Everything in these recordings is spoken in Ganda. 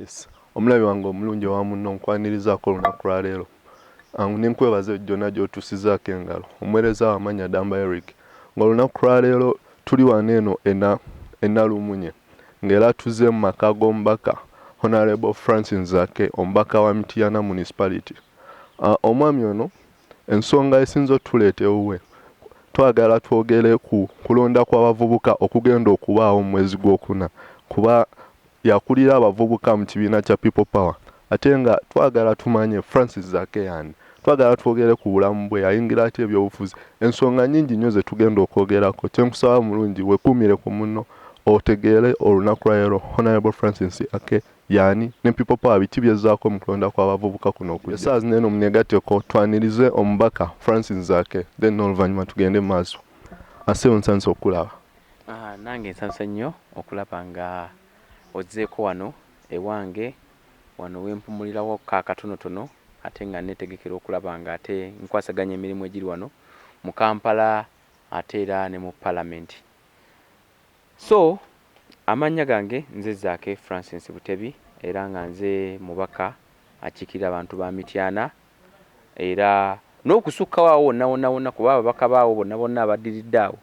Yes. Omulabi wange omulungi owa munno, nkwanirizaako olunaku lwa leero nenkwebaza gyonna gy'otuusizaako engalo. Omuweereza wo amannya Damba Eric, ng'olunaku lwa leero tuli wano eno e Nalumunye, ng'era tuzze mu maka g'omubaka Honorable Francis Zaake, omubaka wa Mityana Municipality. Omwami ono, ensonga esinze otuleeta ewuwe, twagala twogere ku kulonda kw'abavubuka okugenda okubaawo mu mwezi gwokuna, kuba yakulira abavubuka mu kibiina kya People Power. Ate nga twagala tumanye Francis Zaake y'ani, twagala twogere ku bulamu bwe, yayingira atya ebyobufuzi, ensonga nnyingi nnyo ze tugenda okwogerako. Kyenkusaba mulungi, wekuumire ku munno otegeere olunaku lwa leero Honorable Francis Zaake y'ani ne People Power biki byezzaako mu kulonda kw'abavubuka kuno okujja. Essaawa zino eno muneegatteko twanirize omubaka Francis Zaake, then n'oluvannyuma tugende mu maaso. Ssebo, nsanyuse okulaba. Ah, nange nsanyuse nnyo okulaba nga ozzeeko wano ewange, wano wempumulirawo akatonotono, ate nga neetegekera okulaba nga ate nkwasaganya emirimu egiri wano mu Kampala ate era ne mu Palamenti. So amannya gange nze Zaake Francis Butebi, era nga nze mubaka akiikirira abantu ba Mityana era n'okusukkawo awo wonna wonna wonna, kuba ababaka baawo bonna bonna abaddiridde awo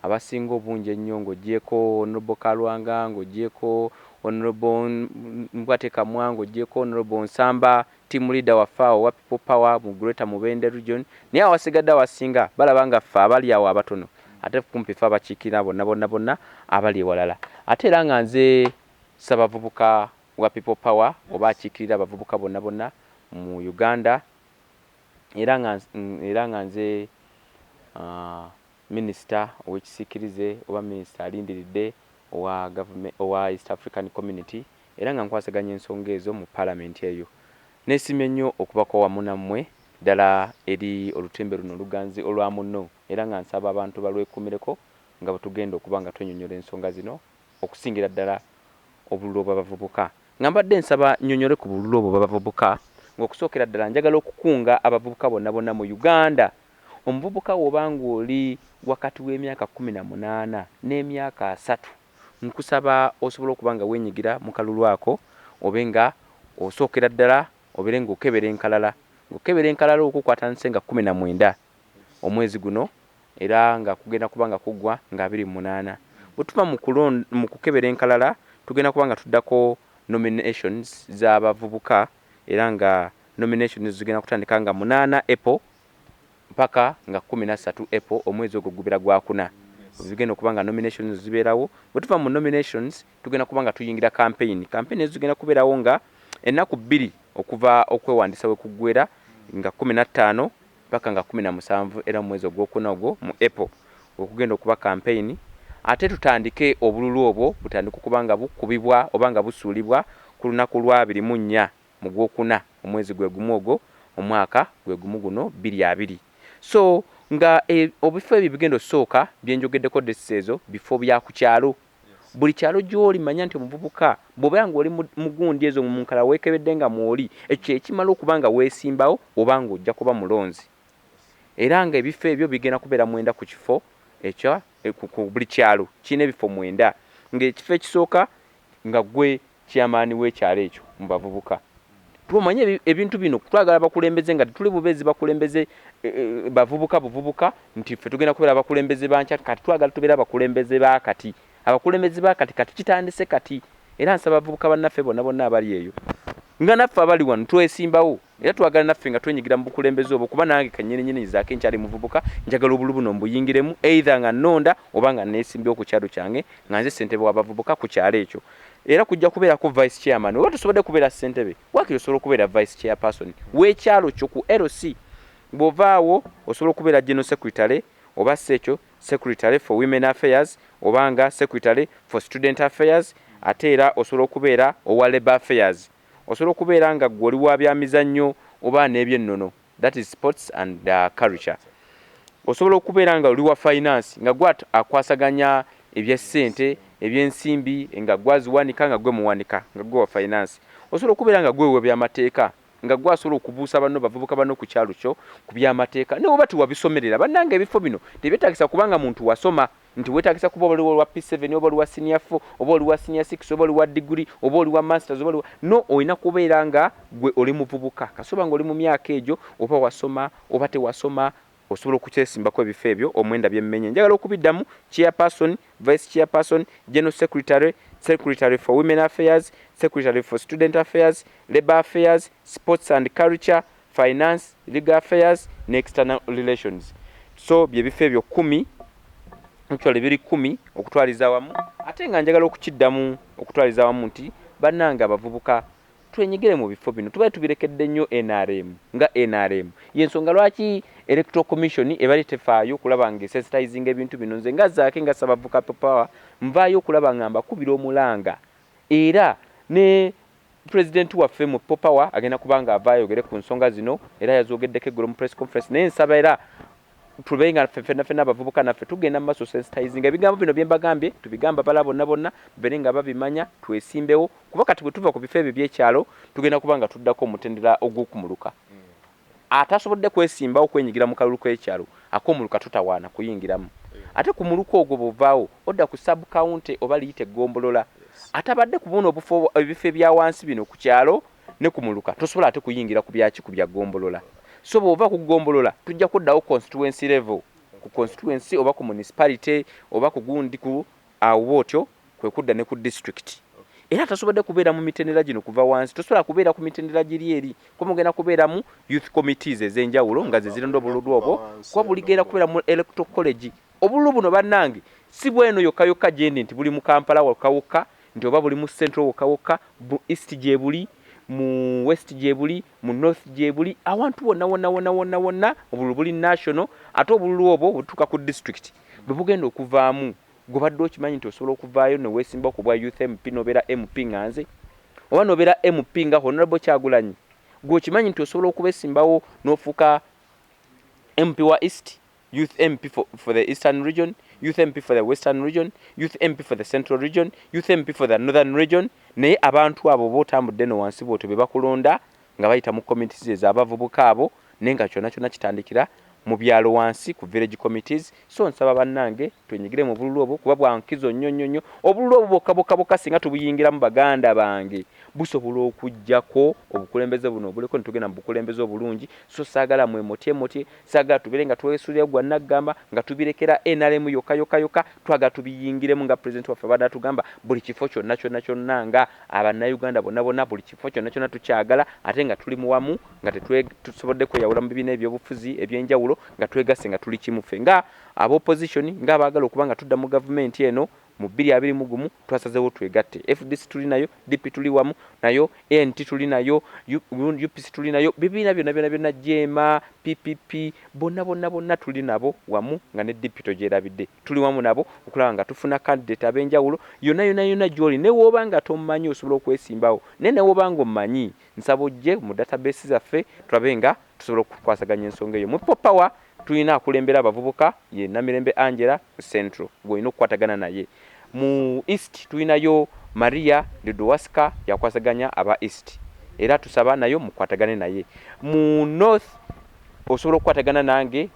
abasinga obungi ennyo, ng'oggyeko Honorable Kalwanga, ng'oggyeko Honorable Mbwatekamwa, ng'oggyeko Honorable Nsamba, team leader waffe awo owa People Power mu Greater Mubende Region, naye awasigadde awasinga balaba nga ffe abali awo abatono, ate kumpi ffe abakiikirira bonna bonna bonna abali ewalala. Ate era nga nze ssabavubuka wa People Power, oba akiikirira abavubuka bonna bonna mu Uganda, era nga nze minisita ow'ekisiikirize oba minisita alindiridde owa government owa East African Community, era nga nkwasaganya ensonga ezo mu Palamenti eyo. Neesiimye nnyo okubako wamu nammwe ddala eri olutimbe luno oluganzi olwa munno, era nga nsaba abantu balwekuumireko nga bwe tugenda okuba nga twenyonyola ensonga zino, okusingira ddala obululu obw'abavubuka. Nga mbadde nsaba nnyonnyole ku bululu obwo bw'abavubuka, ng'okusookera ddala njagala okukunga abavubuka bonna bonna mu Uganda. Omuvubuka, bw'oba ng'oli wakati w'emyaka 18 n'emyaka 30, nkusaba osobole okuba nga weenyigira mu kalulu ako, obe nga osookera ddala obeere ng'okebera enkalala. Ng'okebera enkalala okwo kwatandise nga 19 omwezi guno, era nga kugenda kuba nga kuggwa nga 28. Bwe tuva mu kukebera enkalala, tugenda kuba nga tuddako nominations z'abavubuka, era nga nominations zigenda kutandika nga 8 April mpaka nga 13 April. Omwezi ogwo gubeera gwakuna, zigenda okuba nga nominations zibeerawo. Bwe tuva mu nominations, tugenda kuba nga tuyingira campaign. Campaign ezo zigenda kubeerawo nga ennaku 2 okuva okwewandiisa we kuggwera, nga 15 paka nga 17, era mu mwezi ogwokuna ogwo mu April okugenda okuba campaign. Ate tutandike obululu obwo butandike okuba nga bukubibwa oba nga busuulibwa ku lunaku lwa 24 mu gwokuna, omwezi gwe gumu ogwo, omwaka gwe gumu guno 2020. So nga obifo ebyo bigenda osooka byenjogeddeko, dates ezo bifo bya ku kyalo. Buli kyalo gy'oli, manya nti omuvubuka bw'obeera ng'oli mu gundi ezo mu nkala weekebedde nga mwoli, ekyo kyekimala okuba nga weesimbawo oba ng'ojja kuba mulonzi. Era nga ebifo ebyo bigenda kubeera 9 ku kifo ekyo, ku buli kyalo kirina ebifo 9, ng'ekifo ekisooka nga gwe chairman w'ekyalo ekyo mu bavubuka. Tumanye ebintu bino, twagala bakulembeze nga tetuli bubeezi bakulembeze bavubuka buvubuka nti ffe tugenda kubeera abakulembeze bankya. Kati twagala tubeere abakulembeze ba kati, abakulembeze ba kati. Kati kitandise kati, era nsaba abavubuka bannaffe bonna bonna abali eyo, nga naffe abali wano twesimbawo, era twagala naffe nga twenyigira mu bukulembeze obwo, kuba nange kannyininyini Zaake nkyali muvubuka, njagala obulu buno mbuyingiremu, either nga nnonda oba nga neesimbyewo ku kyalo kyange nga nze ssentebe w'abavubuka ku kyalo ekyo. Era kujja kubeerako vice chairman. Oba tosobodde kubeera ssentebe, wakiri osobola okubeera vice chairperson w'ekyalo kyo ku LC. Bw'ovaawo, osobola okubeera general secretary, oba si ekyo secretary for women affairs, oba nga secretary for student affairs. Ate era osobola okubeera owa labor affairs, osobola okubeera nga gwe oli wa byamizannyo oba n'ebyennono, that is sports and culture. Osobola okubeera nga oli wa finance, nga gwe akwasaganya ebyessente, ebyensimbi, nga gwaziwanika, nga gwe muwanika, nga gwe wa finance. Osobola okubeera nga gwe webyamateeka, nga gwe asobola okubuusa banno bavubuka banno ku kyalo kyo ku byamateeka, ne oba tewabisomerera. Bannange, ebifo bino tebyetagisa kubanga muntu wasoma. Nti weetagisa kuba oli wa P7 oba oli wa senior 4 oba oli wa senior 6 oba oli wa degree oba oli wa masters oba oli wa... No, olina kubeera nga gwe oli muvubuka, kasoba nga oli mu myaka egyo, oba wasoma oba tewasoma, osobola okukyesimbako ebifo ebyo omwenda byemmenye. Njagala okubiddamu: chairperson, vice chairperson, general secretary, secretary for women affairs, secretary for student affairs, labor affairs, sports and culture, finance, legal affairs ne external relations. So byebifo ebyo 10, actually biri 10 okutwaliza awamu. Ate nga njagala okukiddamu okutwaliza awamu nti bannange abavubuka, twenyigire mu bifo bino. Tubaye tubirekedde nnyo NRM nga NRM. Yensonga lwaki Electoral Commission ebali tefaayo okulaba nga esensitizing ebintu bino. Nze nga Zaake, nga Ssabavuka Power, nvaayo okulaba nga mbakubira omulanga, era ne pulezidenti waffe mu Power agenda kuba nga avaayo ayogere ku nsonga zino, era yazoogeddeko eggulo mu press conference. Naye nsaba era tube nga ffenna ffenna abavubuka naffe tugenda mu maaso sensitizing ebigambo bino bye mbagambye, tubigamba bala bonna bonna babeere nga babimanya, twesimbewo. Kuba kati bwe tuva ku bifo ebyo by'ekyalo, tugenda kuba nga tuddako omutendera ogw'okumuluka. Atasobodde kwesimbawo kwenyigira mu kalulu k'ekyalo, ak'omuluka tutawaana kuyingiramu. Ate ku muluka ogwo bw'ovaawo, odda ku sub county oba liyite eggombolola. Atabadde ku buno obufo, ebifo ebya wansi bino ku kyalo ne ku muluka, tosobola ate kuyingira ku byaki, ku bya ggombolola. So bw'ova ku ggombolola, tujja kuddawo constituency level, ku constituency oba ku municipality oba ku gundi ku awo bwotyo kwe kudda ne ku district. Era tasobodde kubeera mu mitendera gino kuva wansi, tosobola kubeera ku mitendera giri eri, kuba mugenda kubeera mu youth committees ez'enjawulo nga ze zironda obululu obwo, kuba buligenda kubeera mu electoral college. Obululu buno bannange si bweno yokka yokka gyendi nti buli mu Kampala wokka wokka, nti oba buli mu Central wokka wokka. Mu East gye buli, mu West gye buli, mu North gye buli, awantu wonna wonna wonna wonna wonna obululu buli national. Ate obululu obwo butuuka ku district bwe bugenda okuvaamu. Gwebadde okimanyi nti osobola okuvaayo neweesimba ku bwa youth MP, nobeera MP nga nze, oba nobeera MP nga Honorable Kyagulanyi? Gwe okimanyi nti osobola okubesimbawo n'ofuuka MP wa East, youth MP for the Eastern Region, youth MP for the Western Region, youth MP for the Central Region, youth MP for the Northern Region? Naye abantu abo oba otambudde no wansi bwotyo be bakulonda nga bayita mu committees ez'abavubuka abo, naye nga kyonna kyonna kitandikira mu byalo wansi ku village committees. So nsaba bannange twenyigire mu bululu obwo, kuba bwankizo nnyo nnyo nnyo. Obululu obwo bwokka bwokka bwokka, singa tubuyingiramu, baganda bange, busobola okuggyako obukulembeze buno obuliko ne tugenda mu bukulembeze obulungi. So saagala mwemotye motye, saagala tubeere nga twesulira gwa naggamba nga tubirekera NRM yokka yokka yokka. Twagala tubiyingiremu nga pulezidenti waffe abadde atugamba, buli kifo kyonna kyonna kyonna, nga Abannayuganda bonna bonna, buli kifo kyonna kyonna tukyagala, ate nga tuli muwamu, nga tetusobodde kweyawula mu bibiina ebyobufuzi ebyenjawulo, nga twegasse, nga tuli kimu ffe nga aba opposition, nga abaagala okuba nga tudda mu gavumenti eno mu 2021. Twasazeewo twegatte. FDC tuli nayo, DP tuli wamu nayo, ANT tuli nayo, UPC tuli nayo, bibiina byonna byonna byonna, JEEMA, PPP, bonna bonna bonna tuli nabo wamu, nga ne DP togyerabidde, tuli wamu nabo okulaba nga tufuna candidate ab'enjawulo yonna yonna yonna gy'oli. Ne wooba nga tomumanyi, osobola okwesimbawo, naye ne wooba nga omumanyi, nsaba ojje mu database zaffe, tulabe nga tusobola okukwasaganya ensonga eyo. Mu Power tulina akulembera abavubuka, ye Namirembe Angela mu Central, gw'olina okukwatagana naye. Mu East tulinayo Maria Lidowaska, yakwasaganya aba East, era tusaba nayo mukwatagane naye. Mu North osobola okukwatagana nange,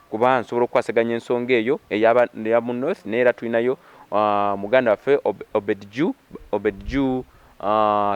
kuba nsobola okukwasaganya ensonga eyo eya mu North. Naye era tulinayo muganda waffe Obedju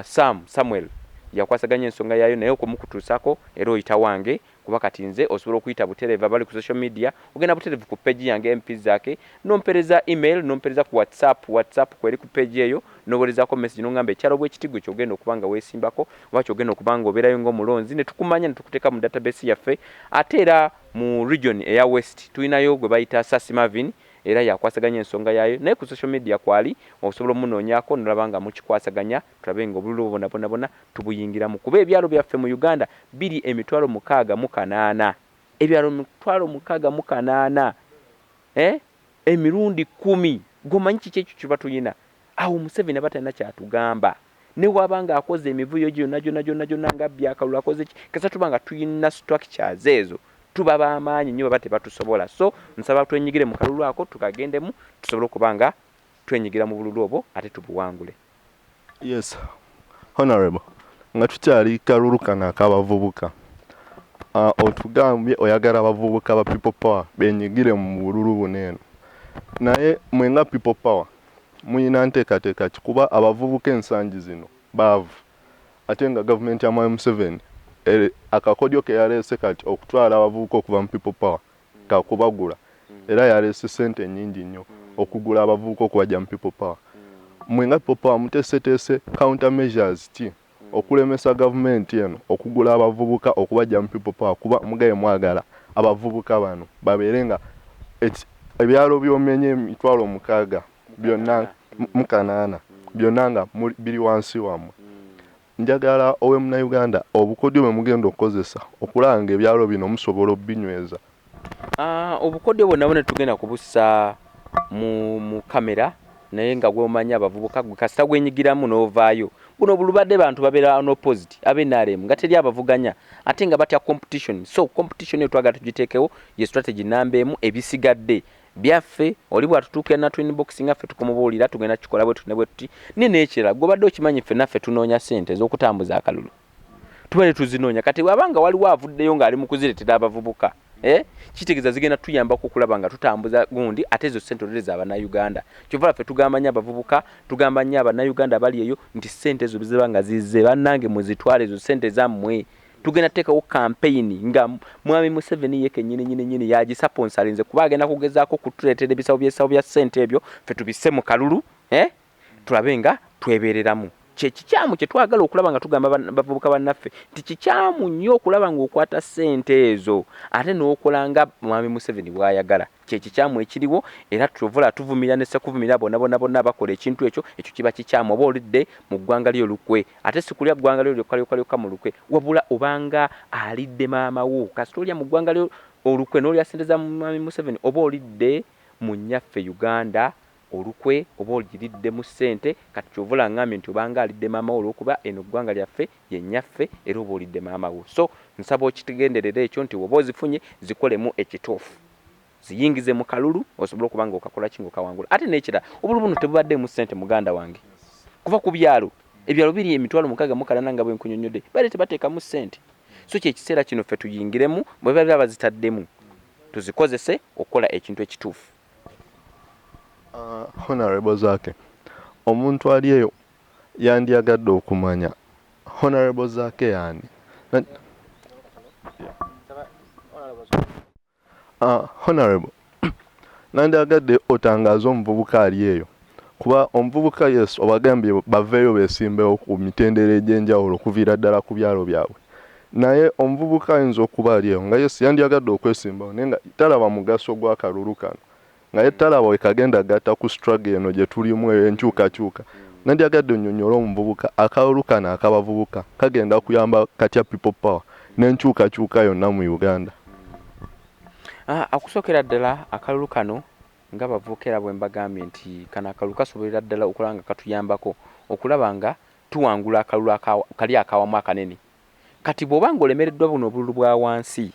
Sam Samuel, yakwasaganya ensonga yayo, naye okumukutuusako era oyita wange, kuba kati nze osobola okuyita butereevu. Abali ku social media, ogenda butereevu ku page yange MP Zaake, nompereza email, nompereza ku WhatsApp. WhatsApp kweri ku page eyo, nowerezaako message nongamba ekyalo bwekiti, gwe kyogenda okuba nga weesimbako oba kyogenda okuba nga obeerayo ng'omulonzi, ne tukumanya ne tukuteeka mu database yaffe. Ate era mu region eya West tulinayo gwe bayita Sasi Marvin, era yakwasaganya ensonga yaayo, naye ku social media kwali, osobola omunoonyaako nolaba nga mukikwasaganya, tulabe nga obululu bwona bwona bwona tubuyingiramu. Kuba ebyalo byaffe mu Uganda biri 608,000, ebyalo 608,000, eh? Emirundi 10, gwomanyi kiki ekyo kiba tuyina awo? Museveni aba talina kyatugamba, ne waba nga akoze emivuyo gyonna gyonna gyonna gyonna, nga byakalulu akoze ki, kasa tuba nga tuyina structures ezo, tuba b'amaanyi nnyo, baba tebatusobola. So nsaba twenyigire mu kalulu ako, tukagendemu, tusobole okuba nga twenyigira mu bululu obwo ate tubuwangule. Yes, Honorable, nga tukyali kalulu kano ak'abavubuka, otugambye oyagala abavubuka ba People Power benyigire mu bululu buno eno. Naye mwe nga People Power muyina nteekateeka ki kuba abavubuka ensangi zino baavu ate nga gavumenti ya Mwami Museveni akakodyo ke yaleese kati okutwala abavubuka okuva mu People Power kakubagula, era yaleese ssente nnyingi nnyo okugula abavubuka okubajja mu People Power. Mwe nga People Power muteeseteese counter measures ki okulemesa gavumenti eno okugula abavubuka okubajja mu People Power, kuba mugaye mwagala abavubuka bano babeere nga ebyalo by'omenye 60,000 byonna 800 byonna nga biri wansi wammwe? Njagala owe Munnayuganda obukodyo bwe mugenda okukozesa okulaba nga ebyalo bino musobola obinyweza. Obukodyo bwonna bwonna tugenda kubussa mu kamera, naye nga gwomanyi abavubuka gwe kasita gwenyigiramu n'ovaayo. Buno bulubadde bantu babeera unopposed abe NRM nga teri abavuganya, ate nga batya competition. So competition eyo twagala tugiteekewo, ye strategy namba emu. Ebisigadde byaffe, oli bwatutuukira natu inbox nga ffe tukumubuulira tugenda kukikola bwe tuti ne bwe tuti. Ne n'ekirala, gwobadde okimanyi, ffe naffe tunoonya ssente ez'okutambuza akalulu, tubadde tuzinoonya. Kati bw'aba nga waliwo avuddeyo ng'ali mu kuzireetera abavubuka, kitegeeza zigenda tuyambako okulaba nga tutambuza gundi, ate ezo ssente olere za Bannayuganda. Kyova ffe tugamba nnyo abavubuka, tugamba nnyo Abannayuganda abali eyo nti ssente ezo ziba nga zizze, bannange muzitwale, ezo ssente zammwe. Tugenda tuteekawo campaign nga Mwami Museveni ye kennyini nyini nyini yagisponsorinze, kuba agenda kugezaako kutuleetera ebisawo by'ebisawo bya ssente ebyo, ffe tubisse mu kalulu, tulabe nga twebeereramu. Kyekikyamu kye twagala okulaba nga tugamba bavubuka bannaffe nti kikyamu nnyo okulaba ng'okwata ssente ezo ate n'okola nga Mwami Museveni bw'ayagala. Kyekikyamu ekiriwo, era tuvula tuvumirira ne sekuvumirira bonna bonna bonna abakola ekintu ekyo. Ekyo kiba kikyamu, oba olidde mu ggwanga lyo lukwe, ate si kulya ggwanga lyo lyokka lyokka lyokka mu lukwe, wabula obanga alidde maama wo. Kasita olya mu ggwanga lyo olukwe n'olya ssente za Mwami Museveni, oba olidde mu nnyaffe Uganda olukwe, oba ogiriddemu ssente. Kati kyovula ngambye nti obanga alidde maama wo, olw'okuba eno ggwanga lyaffe ye nnyaffe, era oba olidde maama wo. So nsaba okitegenderera ekyo nti oba ozifunye, zikolemu ekituufu, ziyingize mu kalulu osobole okuba nga okakola ki, ng'okawangula. Ate n'ekirala, obululu buno tebubaddeemu ssente, muganda wange, kuva ku byalo. Ebyalo biri 68,000 nga bwe nkunyonnyodde, badde tebateekamu ssente. So kyekiseera kino ffe tuyingiremu, bwe babeera bazitaddemu tuzikozese okukola ekintu ekituufu. Honorable Zaake, omuntu ali eyo yandyagadde okumanya Honorable Zaake yaani. Honorable, nandyagadde otangaaze omuvubuka ali eyo, kuba omuvubuka, yes, obagambye baveeyo beesimbewo ku mitendera egy'enjawulo okuviira ddala ku byalo byabwe, naye omuvubuka ayinza okuba ali eyo nga yes, yandyagadde okwesimbawo, naye nga talaba mugaso gw'akalulu kano, nga ye talaba we kagenda gatta ku struggle eno gye tulimu enkyukakyuka. Nandyagadde onnyonnyole omuvubuka akalulu kano akabavubuka kagenda kuyamba katya People Power n'enkyukakyuka yonna mu Uganda. Okusookera ddala, akalulu kano nga bavubuka, era bwe mbagambye nti kano akalulu kasobolera ddala okulaba nga katuyambako okulaba nga tuwangula akalulu kali akawamu akanene. Kati bw'oba ng'olemereddwa buno obululu bwa wansi,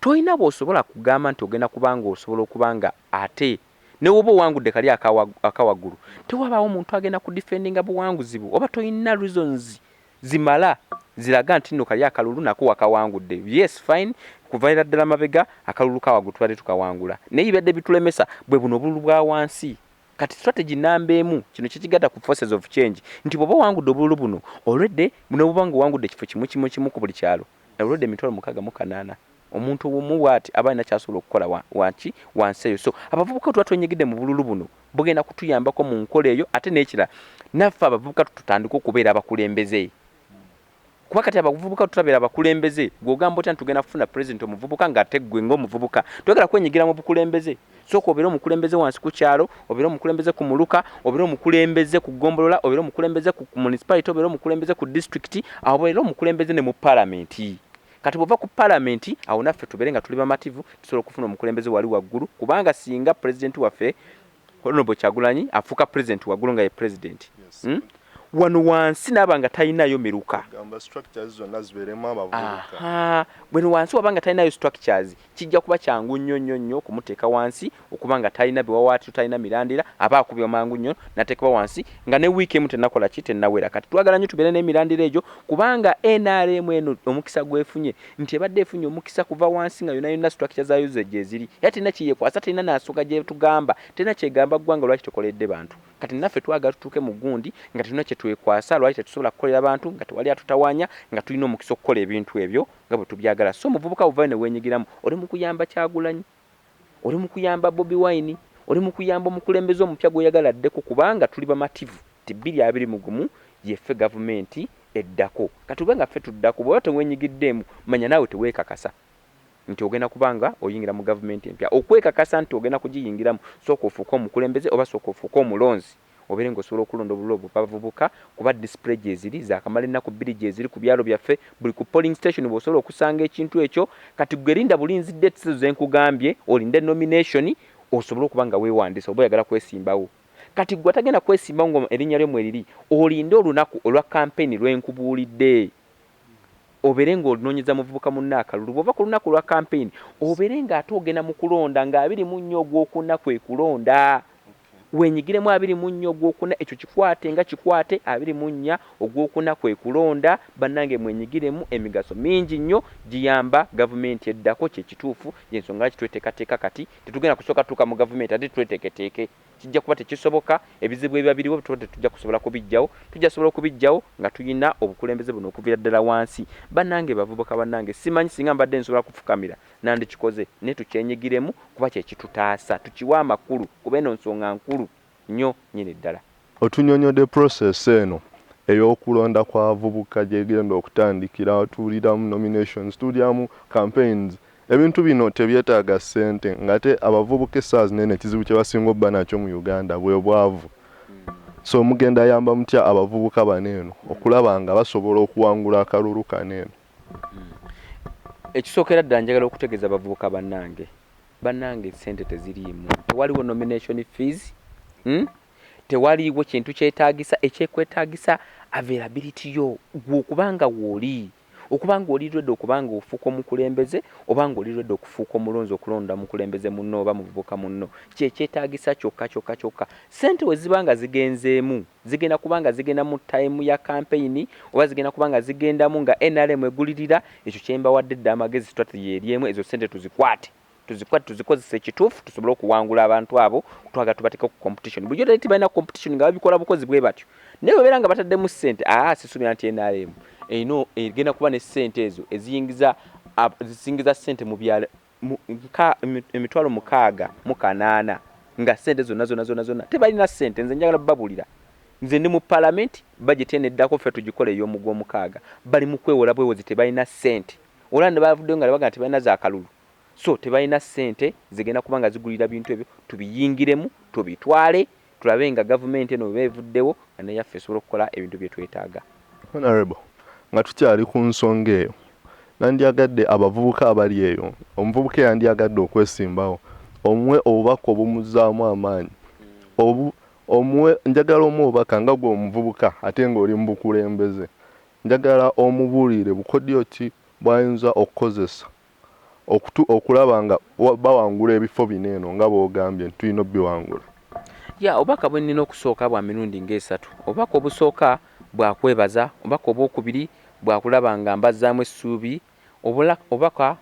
Tolina bw'osobola kugamba nti ogenda kuba nga osobola okuba nga ate ne woba owangudde kali akawaggulu, tewabaawo muntu agenda kudefendinga buwanguzi bwo, oba tolina reasons zimala ziraga nti nno kali akalulu nako wakawangudde. Yes, fine, kuvaira ddala mabega akalulu kawaggulu tubadde tukawangula, naye bibadde bitulemesa bwe buno obululu bwa wansi. Kati strategy namba emu, kino kikigatta ku forces of change, nti bw'oba owangudde obululu buno olwedde, nobuba nga owangudde ekifo kimu kimu kimu ku buli kyalo, olwedde 68,000, omuntu omu bw'ati aba alina kyasobola okukola wanki wansi eyo. So abavubuka tuba twenyigidde mu bululu buno, bugenda kutuyambako mu nkola eyo. Ate n'ekirala, naffe abavubuka tutandike okubeera abakulembeze, kuba kati abavubuka tutabeera abakulembeze, gw'ogamba otya nti tugenda kufuna pulezidenti omuvubuka ng'ate ggwe ng'omuvubuka toyagala kwenyigira mu bukulembeze? Sooka obeere omukulembeze wansi ku kyalo, obeere omukulembeze ku muluka, obeere omukulembeze ku ggombolola, obeere omukulembeze ku municipality, obeere omukulembeze ku disitulikiti, awo obeere omukulembeze ne mu palamenti. Kati bw'ova ku palamenti, awo naffe tubeere nga tuli bamativu, tusobola okufuna omukulembeze wali waggulu, kubanga singa pulezidenti waffe Honorable Kyagulanyi afuuka pulezidenti waggulu nga ye pulezidenti? Wano wansi naaba nga talinayo miruka. Gamba structures zonna zibeeremu abavubuka. Aha, bweno wansi waba nga talinayo structures, kijja kuba kyangu nnyo nnyo nnyo okumuteeka wansi, okuba nga talina biwawaatiro, talina mirandira, aba akubibwa mangu nnyo nateekebwa wansi nga ne wiiki emu tennakola ki, tennawera. Kati twagala nnyo tubeere n'emirandira egyo, kubanga NRM eno omukisa gwefunye nti ebadde efunye omukisa kuva wansi nga yonna yonna structure zaayo ze gyeziri, era terina kyeyekwasa, terina nansonga gyetugamba, terina kyegamba ggwanga lwaki tekoledde bantu. Kati naffe twagala tutuuke mu gundi nga tulina kye twekwasa, lwaki tetusobola kukolera bantu nga tewali atutawaanya, nga tulina omukisa okukola ebintu ebyo nga bwe tubyagala. So omuvubuka buvayo ne weenyigiramu, oli mu kuyamba Kyagulanyi, oli mu kuyamba Bobi Wine, oli mu kuyamba omukulembeze omupya gw'oyagala addeko, kubanga tuli bamativu nti 2021 yeffe gavumenti eddako. Kati oba nga ffe tuddako, bw'oba teweenyigiddeemu, manya naawe teweekakasa nti ogenda kubanga oyingira mu gavumenti empya. Okwekakasa nti ogenda kugiyingiramu, sooka ofuuke omukulembeze oba sooka ofuuke omulonzi, obeere ng'osobola okulonda obululu obwo bavubuka, kuba display gyeziri zakamala ennaku 2 gyeziri ku byalo byaffe, buli ku polling station bw'osobola okusanga ekintu ekyo. Kati gwe linda bulinzi dates ezo zenkugambye, olinde nomination osobole okuba nga weewandiisa oba oyagala kwesimbawo. Kati gwe atagenda kwesimbawo nga erinnya lyo mweriri, olinde olunaku olwa campaign lwenkubuulidde, obeere ng'onoonyeza muvubuka munno akalulu. Bw'ova ku lunaku lwa campaign, obeere ng'ate ogenda mu kulonda nga 24 ogwokuna kwe kulonda, wenyigiremu 24 ogwokuna. Ekyo kikwate nga kikwate, 24 ogwokuna kwe kulonda. Bannange mwenyigiremu, emigaso mingi nnyo giyamba gavumenti eddako. Kyekituufu, yensonga lwaki tweteekateeka kati. Tetugenda kusooka tutuuka mu gavumenti ate tweteeketeeke, kijja kuba tekisoboka. Ebizibu ebiba biriwo tuba tetujja kusobola kubijjawo, tujja sobola okubijjawo nga tulina obukulembeze buno okuviira ddala wansi. Bannange bavubuka bannange, simanyi singa mbadde nsobola kufukamira nandikikoze, naye tukyenyigiremu kuba kyekitutaasa, tukiwe amakulu, kuba eno nsonga nkulu nnyo nnyini ddala. Otunyonyodde process eno ey'okulonda kw'abavubuka gyegenda okutandikira, tuwuliramu nominations, tuwuliramu campaigns. Ebintu bino tebyetaaga ssente, ng'ate abavubuka essaawa zinene ekizibu kye basinga obba nakyo mu Uganda bwe bwavu. So mugenda yamba mutya abavubuka bano eno okulaba nga basobola okuwangula akalulu kano eno? Ekisookera ddala, njagala okutegeeza abavubuka bannange, bannange ssente teziriimu, tewaliwo nomination fees, Tewaliiwo kintu kyetaagisa. Ekyekwetaagisa availability yo gwe, okubanga wooli, okubanga oli ready okubanga ofuuka omukulembeze oba nga oli ready okufuuka omulonzi, okulonda mukulembeze munno oba muvubuka munno, kyekyetaagisa kyokka kyokka kyokka. Ssente we ziba nga zigenzeemu, zigenda kuba nga zigenda mu time ya campaign oba zigenda kuba nga zigendamu nga NRM egulirira. Ekyo kyembawadde dda amagezi, strategy eri emu: ezo ssente tuzikwate, tuzikwate, tuzikozesa ekituufu, tusobole okuwangula abantu abo. Twagala tubateeke ku competition. Bulijjo tali tibalina competition nga babikola bukozi bwe batyo, naye babeera nga bataddemu ssente, aa sisuubira nti NRM erina egenda kuba ne ssente ezo eziyingiza zisingiza ssente mu byalo 68,000, nga ssente zonna zonna zonna zonna tebalina ssente. Nze njagala babulira, nze ndi mu palamenti, budget eno eddako ffe tugikola ey'omugwomukaaga, bali mu kwewola bwewozi, tebalina ssente. Olaba ne bavuddeyo nga baga nti tebalina zakalulu, so tebalina ssente zigenda kuba nga zigulira bintu ebyo. Tubiyingiremu, tubitwale, tulabe nga gavumenti eno bweba evuddewo nga neyaffe esobola okukola ebintu bye twetaaga. Honorable, nga tukyali ku nsonga eyo, nandyagadde abavubuka abali eyo, omuvubuka eyandyagadde okwesimbawo, omuwe obubaka obumuzzaamu amaanyi, omuwe, njagala omuwe obubaka nga gwe omuvubuka ate ng'oli mu bukulembeze. Njagala omubuulire bukodyo ki bw'ayinza okukozesa okulaba nga bawangula ebifo bino eno nga bw'ogambye nti tulina obbiwangula. Ya, obubaka bwe nnina okusooka bwa mirundi ng'esatu. Obubaka obusooka bwakwebaza, obubaka obwokubiri bwakulaba nga mbazzaamu essuubi, obubaka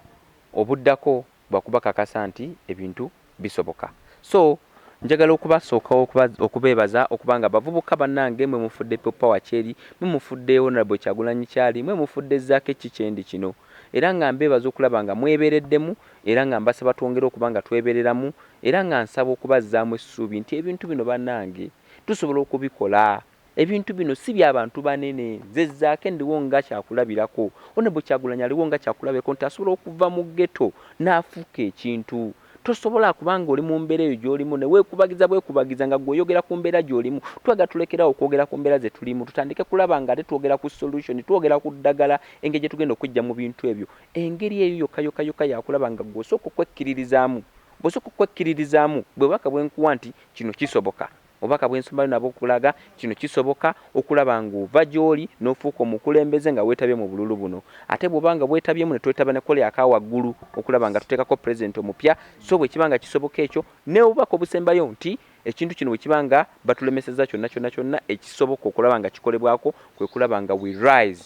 obuddako bwakubakakasa nti ebintu bisoboka. So njagala okubasooka okubeebaza okuba nga bavubuka bannange mwe mufudde People Power kyeri, mwe mufudde Honorable Kyagulanyi kyali, mwe mufudde Zaake ki kyendi kino, era nga mbeebaza okulaba nga mwebeereddemu, era nga mbasaba twongere okuba nga twebereramu, era nga nsaba okubazzaamu essuubi nti ebintu bino bannange tusobola okubikola. Ebintu bino si by'abantu banene. Nze Zaake ndiwo nga kyakulabirako, Honorable Kyagulanyi aliwo nga kyakulabirako nti asobola okuva mu ghetto n'afuuka ekintu. Tosobola kubanga oli mu mbeera eyo gy'olimu ne weekubagiza bwekubagiza nga gwe oyogera ku mbeera gy'olimu. Twagala tulekerawo okwogera ku mbeera ze tulimu, tutandike kulaba nga ate twogera ku solution, twogera ku ddagala, engeri gye tugenda okuggya mu bintu ebyo. Engeri eyo yokka yokka yokka yakulaba nga gwe osooka okwekkiririzaamu. Bw'osooka okwekkiririzaamu, bwe bubaka bwe nkuwa nti kino kisoboka. Obubaka bwensombayo nabwo okulaga kino kisoboka okulaba ng'ova gy'oli n'ofuuka omukulembeze nga weetabye mu bululu buno. Ate bw'oba nga bwetabyemu ne twetaba ne kole aka waggulu okulaba nga tuteekako pulezidenti omupya. So bwe kiba nga kisoboka ekyo, n'obubaka obusembayo nti ekintu kino bwe kiba nga batulemesezza kyonna kyonna kyonna ekisoboka okulaba nga kikolebwako kwe kulaba nga we rise,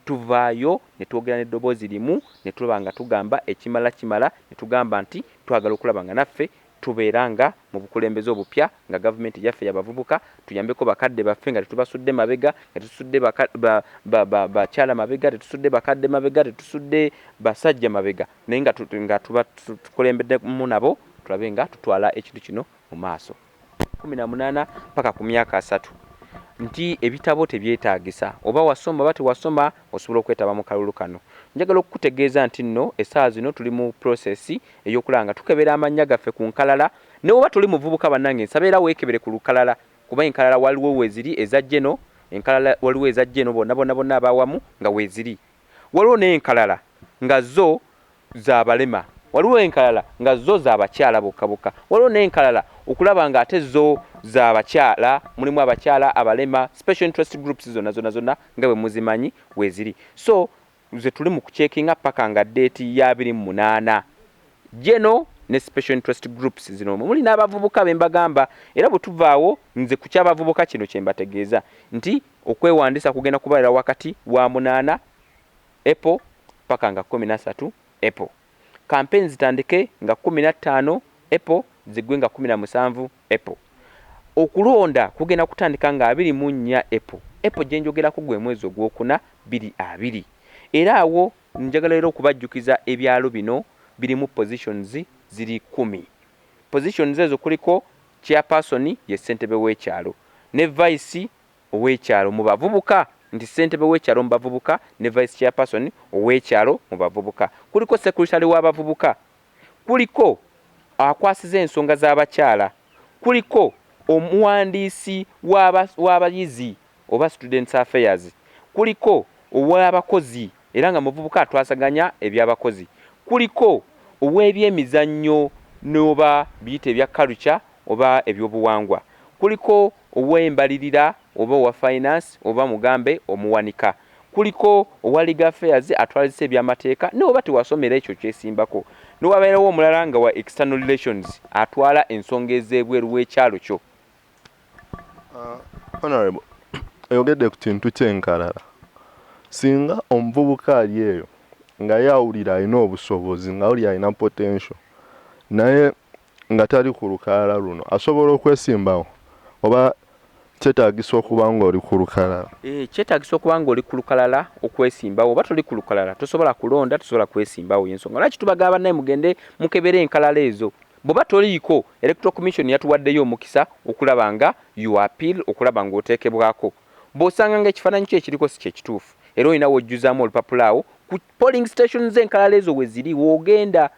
tuvaayo ne twogera n'eddoboozi limu ne tulaba nga tugamba ekimala kimala, ne tugamba nti twagala okulaba nga naffe tubeera nga mu bukulembeze obupya nga gavumenti yaffe yabavubuka, tuyambeko bakadde baffe nga tetubasudde mabega, nga tetusudde bakyala mabega, tetusudde bakadde mabega, tetusudde basajja mabega, naye nga tuba tukulembeddemu nabo tulabe nga tutwala ekintu kino mu maaso. 18 paka ku myaka 30 nti ebitabo tebyetaagisa, oba wasoma oba tewasoma osobola okwetaba mu kalulu kano. Njagala okukutegeeza nti nno essaawa zino tuli mu process ey'okulaba nga tukebera amannya gaffe ku nkalala. Ne oba toli muvubuka bannange, nsaba era weekebere ku lukalala, kuba enkalala waliwo weeziri eza geno, enkalala waliwo eza geno bonna bonna bonna abawamu nga weeziri, waliwo n'enkalala nga zo z'abalema, waliwo enkalala nga zo z'abakyala bokka bokka, waliwo n'enkalala okulaba nga ate zo z'abakyala, mulimu abakyala, abalema, special interest groups zonna zonna zonna nga bwe muzimanyi weeziri. So ze tuli mu kucekinga paka nga date ya 28 geno ne special interest groups zino muli n'abavubuka be mbagamba. Era bwe tuvaawo nze ku ky'abavubuka kino kye mbategeeza nti okwewandiisa kugenda kubeera wakati wa 8 April paka nga 13 April. Campaign zitandike nga 15 April, ziggwe nga 17 April. Okulonda kugenda kutandika nga 24 April. April gye njogerako gwe mwezi ogwokuna 2020. Era awo njagala era okubajjukiza ebyalo bino birimu positions ziri 10. Positions ezo kuliko chairperson ye ssentebe w'ekyalo ne vice ow'ekyalo mu bavubuka, nti ssentebe w'ekyalo mu bavubuka ne vice chairperson ow'ekyalo mu bavubuka. Kuliko secretary w'abavubuka, kuliko akwasiza ensonga z'abakyala, kuliko omuwandiisi w'abayizi oba students affairs, kuliko ow'abakozi era nga muvubuka atwasaganya ebyabakozi, kuliko ow'ebyemizannyo n'oba biyite ebya culture oba ebyobuwangwa, kuliko ow'embalirira oba owa finance oba mugambe omuwanika, kuliko owa legal affairs atwalizisa ebyamateeka ne oba tewasomera ekyo kyesimbako, newabeerawo omulala nga wa external relations atwala ensonga ez'ebweru w'ekyalo kyo. Honorable, oyogedde ku kintu ky'enkalala. Singa omuvubuka ali eyo nga ye awulira alina obusobozi, nga awulira alina potential, naye nga tali ku lukalala luno, asobola okwesimbawo oba kyetaagisa okuba ng'oli ku lukalala? Kyetaagisa okuba ng'oli ku lukalala okwesimbawo. Oba toli ku lukalala tosobola kulonda, tosobola kwesimbawo. Y'ensonga lwaki tubagamba naye mugende mukebere enkalala ezo. Bw'oba toliiko, Electoral Commission yatuwaddeyo omukisa okulaba nga you appeal, okulaba ng'oteekebwako. Bw'osanga nga ekifaananyi kyo ekiriko si kyekituufu, era olina w'ojjuzaamu olupapula awo ku polling stations, enkalala ezo we ziri w'ogenda.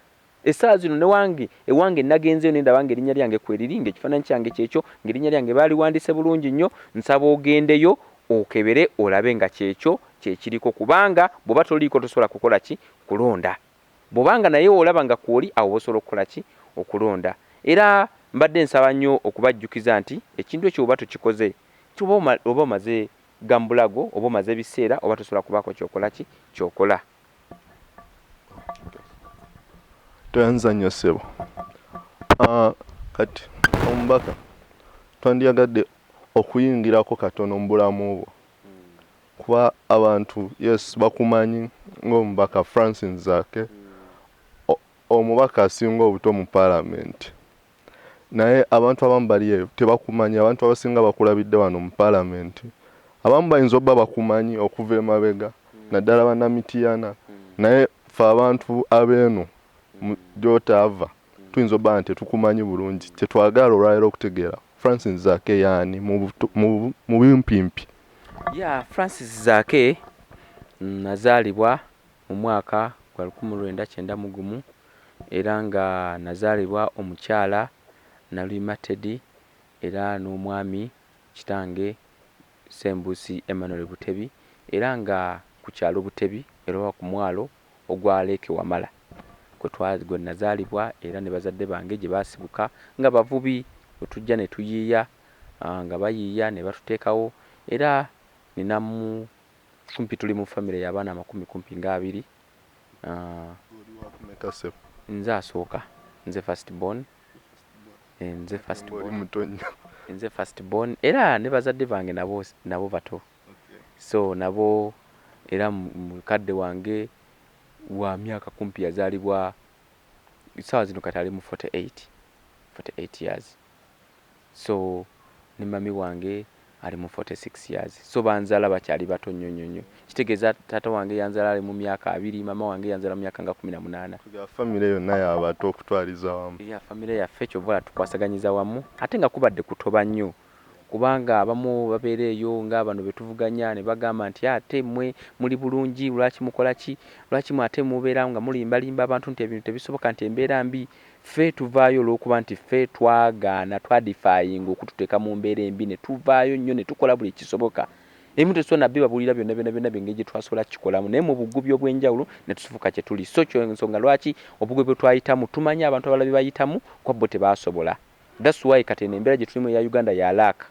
Essaawa zino newange ewange nagenzeyo ne ndaba ng'erinnya lyange kweriri, ng'ekifaananyi kyange kyekyo, ng'erinnya lyange baaliwandiise bulungi nnyo. Nsaba ogendeyo okebere olabe nga kyekyo kyekiriko, kubanga bw'oba toliiko tosobola kukola ki? Kulonda. Bw'obanga naye olaba nga kwoli awo osobola okukola ki? Okulonda. Era mbadde nsaba nnyo okubajjukiza nti ekintu ekyo oba tokikoze, oba omaze gambulago oba omaze ebiseera oba tosobola kubaako kyokola ki? Kyokola. Toyanza nnyo ssebo. Kati omubaka, twandyagadde okuyingirako katono mu bulamu bwo, kuba abantu yes bakumanyi ng'omubaka Francis Zaake, omubaka asinga obuto mu paalamenti, naye abantu abamu bali eyo tebakumanyi. Abantu abasinga bakulabidde wano mu paalamenti, abamu bayinza obba bakumanyi okuva emabega, naddala bannamitiyana, naye ffe abantu abeeno gy'otaava tuyinza obba nga tetukumanyi bulungi. Kyetwagala olwaleero okutegeera Francis Zaake yaani mu bimpimpi. Ya Francis Zaake, nazaalibwa mu mwaka gwa 1991, era nga nazaalibwa omukyala Naluyima Teddy era n'omwami kitange Ssembuusi Emmanuel Butebi, era nga ku kyalo Butebi era ku mwalo ogwa Lake Wamala gwe nazaalibwa, era ne bazadde bange gye baasibuka nga bavubi, bwe tujja ne tuyiiya. Nga bayiiya ne batuteekawo. Era ninamu kumpi tuli mu famire y'abaana amakumi kumpi nga abiri. Nze asooka, nze first born. Nze first born. Nze first born, era ne bazadde bange nabo bato. So nabo era mukadde wange wa myaka kumpi yazaalibwa ssaawa zino kati ali mu 48 years. So ne mami wange ali mu 46 years. So banzaala bakyali bato nnyo nnyo nnyo. Kitegeeza taata wange yanzaala ali mu myaka 20, mama wange yanzaala mu myaka nga 18. Famire yonna y'abato okutwaliza wamu. Ya famire yaffe kyova tukwasaganyiza wamu, ate nga kubadde kutoba nnyo, kubanga abamu babeera eyo nga bano be tuvuganya ne bagamba nti ate mmwe muli bulungi, lwaki mukola ki, lwaki mwe ate mubeera nga mulimbalimba abantu nti ebintu tebisoboka, nti embeera mbi. Ffe tuvaayo olw'okuba nti ffe twagaana, twadefyinga okututeeka mu mbeera embi, ne tuvaayo nnyo ne tukola buli kisoboka. Ebimu tetusobola nabbi babuulira byonna byonna byonna byengeri gye twasobola kukikolamu, naye mu bugubi obw'enjawulo ne tufuuka kye tuli. So kyo ensonga lwaki obugubi bwe twayitamu tumanyi abantu abalala bye bayitamu kuba bo tebaasobola. That's why kati eno embeera gye tulimu eya Uganda ya luck,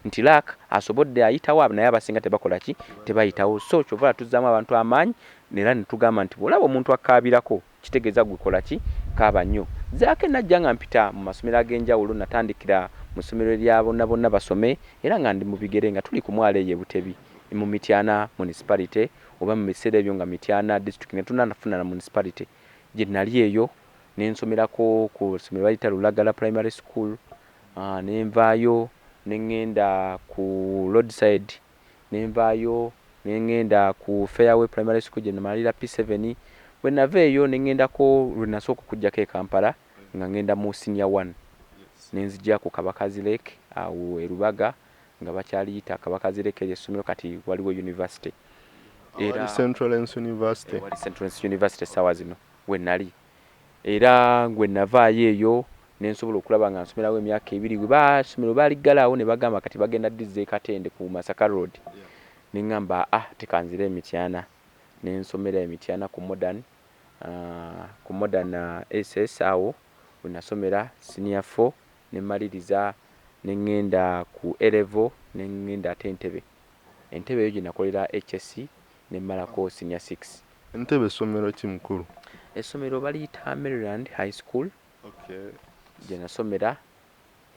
nti luck asobodde ayitawo, naye abasinga tebakola ki, tebayitawo. So kyova tuzzaamu abantu amaanyi era ne tugamba nti bw'olaba omuntu akaabirako kitegeeza gwe kola ki, kaaba nnyo. Zaake najja nga mpita mu masomero ag'enjawulo, natandikira mu ssomero erya bonna bonna basome, era nga ndi mu bigere nga tuli ku mwalo eyo e Butebi mu Mityana municipality, oba mu biseera ebyo nga Mityana district ne tunnafuna na municipality. Gye nali eyo ne nsomerako ku ssomero baliyita Lulagala Primary School, ne nvaayo ne ŋŋenda ku roadside, ne nvaayo ne ŋŋenda ku Fairway Primary School gye namalira P7. Bwe nava eyo ne ŋŋendako lwe nasooka okujjako e Kampala nga ŋŋenda mu senior 1, ne nzija ku Kabakazi Lake awo e Rubaga, nga bakyaliyita Kabakazi Lake eryo essomero, kati waliwo university. Era St. Lawrence University. Wali St. Lawrence University essaawa zino we nali. Era gwe navaayo eyo ne nsobola okulaba nga nsomerawo emyaka 2, bwe basomero baaliggalawo ne bagamba kati bagenda dizza e Katende ku Masaka Road. Ne ŋŋamba tekanzire e Mityana, ne nsomera e Mityana ku Modern SS awo we nasomera senior 4, ne mmaliriza ne ŋŋenda ku A level, ne ŋŋenda ate Entebbe. Entebbe eyo gye nakolera HSC ne mmalako senior 6. Entebbe essomero ki mukulu? Essomero baliyita Maryland High School. Gye nasomera,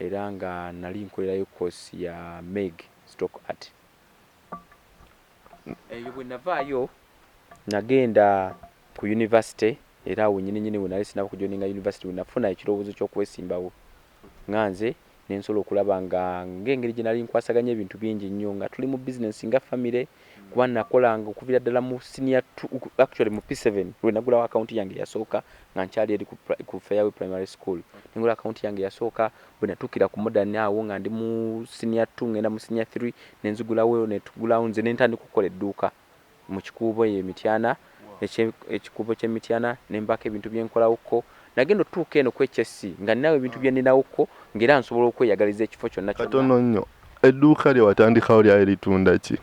era nga nali nkolerayo course ya MEG stroke art. Eyo bwe navaayo nagenda ku university, era awo nnyini nnyini we nali sinaba kujoininga university we nafuna ekirowoozo ky'okwesimbawo nga nze ne nsobola okulaba nga ng'engeri gye nali nkwasaganya ebintu bingi nnyo nga tuli mu business nga famire, kuba nakolanga okuviira ddala mu senior 2, actually mu P7 lwe nagulawo akawunti yange eyasooka nga nkyali eri ku Fairway Primary School. Nengula akawunti yange eyasooka bwe natuukira ku Modern awo nga ndi mu senior 2 ngenda mu senior 3, ne nzigulawo, ne tugulawo nze ne ntandika okukola edduuka mu kikuubo eyo e Mityana, ekikuubo ky'e Mityana, ne mbaako ebintu bye nkolawokko. Nagenda otuuka eno ku HSC nga nninawo ebintu bye nninawokko, ng'era nsobola okweyagaliza ekifo kyonna kyonna. Katono nnyo, edduuka lye watandikawo lyali litunda ki?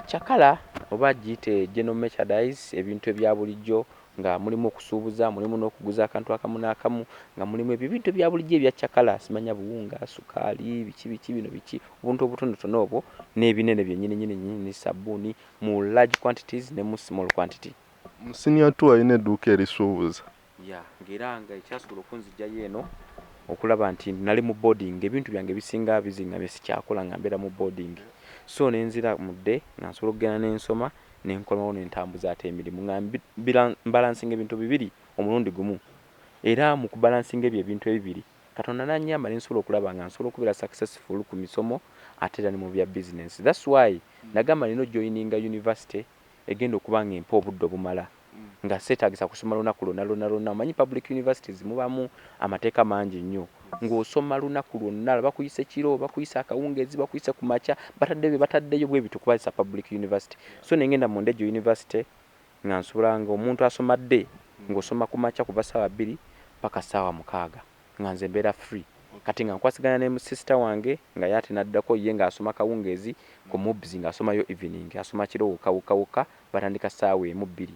Cakala oba giyite general merchandise, ebintu ebya bulijjo nga mulimu okusuubuza, mulimu n'okuguza akantu akamu n'akamu, nga mulimu ebyo ebintu ebya bulijjo ebya cakala, simanya buwunga, sukaali, biki biki bino biki, obuntu obutonotono obwo n'ebinene byennyini nnyini nnyini, sabbuuni mu large quantities ne mu small quantity. Mu senior 2 alina edduuka erisuubuza. Ya, ng'era nga ekyasobola okunzijjayo eno okulaba nti nali mu boarding, ebintu byange ebisinga bizingamye, sikyakola nga mbeera mu boarding. So ne nzira mu dde nga nsobola okugenda ne nsoma ne nkomawo ne ntambuza ate emirimu nga mbalancinga ebintu bibiri omulundi gumu. Era mu kubalancinga ebyo ebintu ebibiri, Katonda n'annyamba ne nsobola okulaba nga nsobola okubeera successful ku misomo ate era ne mu bya business. That's why nagamba nina ojoininga university egenda okuba nga empa obudde obumala, nga seetaagisa kusoma lunaku lwonna lwonna lwonna. Omanyi public universities mubamu amateeka mangi nnyo, ng'osoma lunaku lwonna, bakuyise kiro, bakuyise akawungeezi, bakuyise ku makya, bataddeyo bye bataddeyo bwe bityo kuba public university. So ne ngenda mu Ndejje University nga nsobola nga omuntu asoma dde, ng'osoma ku makya kuva ssaawa 2 paka ssaawa 6, nga nze mbeera free. Kati nga nkwasaganya ne sister wange nga ye ate n'addako, ye ng'asoma kawungeezi ku MUBS, ng'asomayo evening, asoma kiro wokka wokka wokka, batandika ssaawa 1 2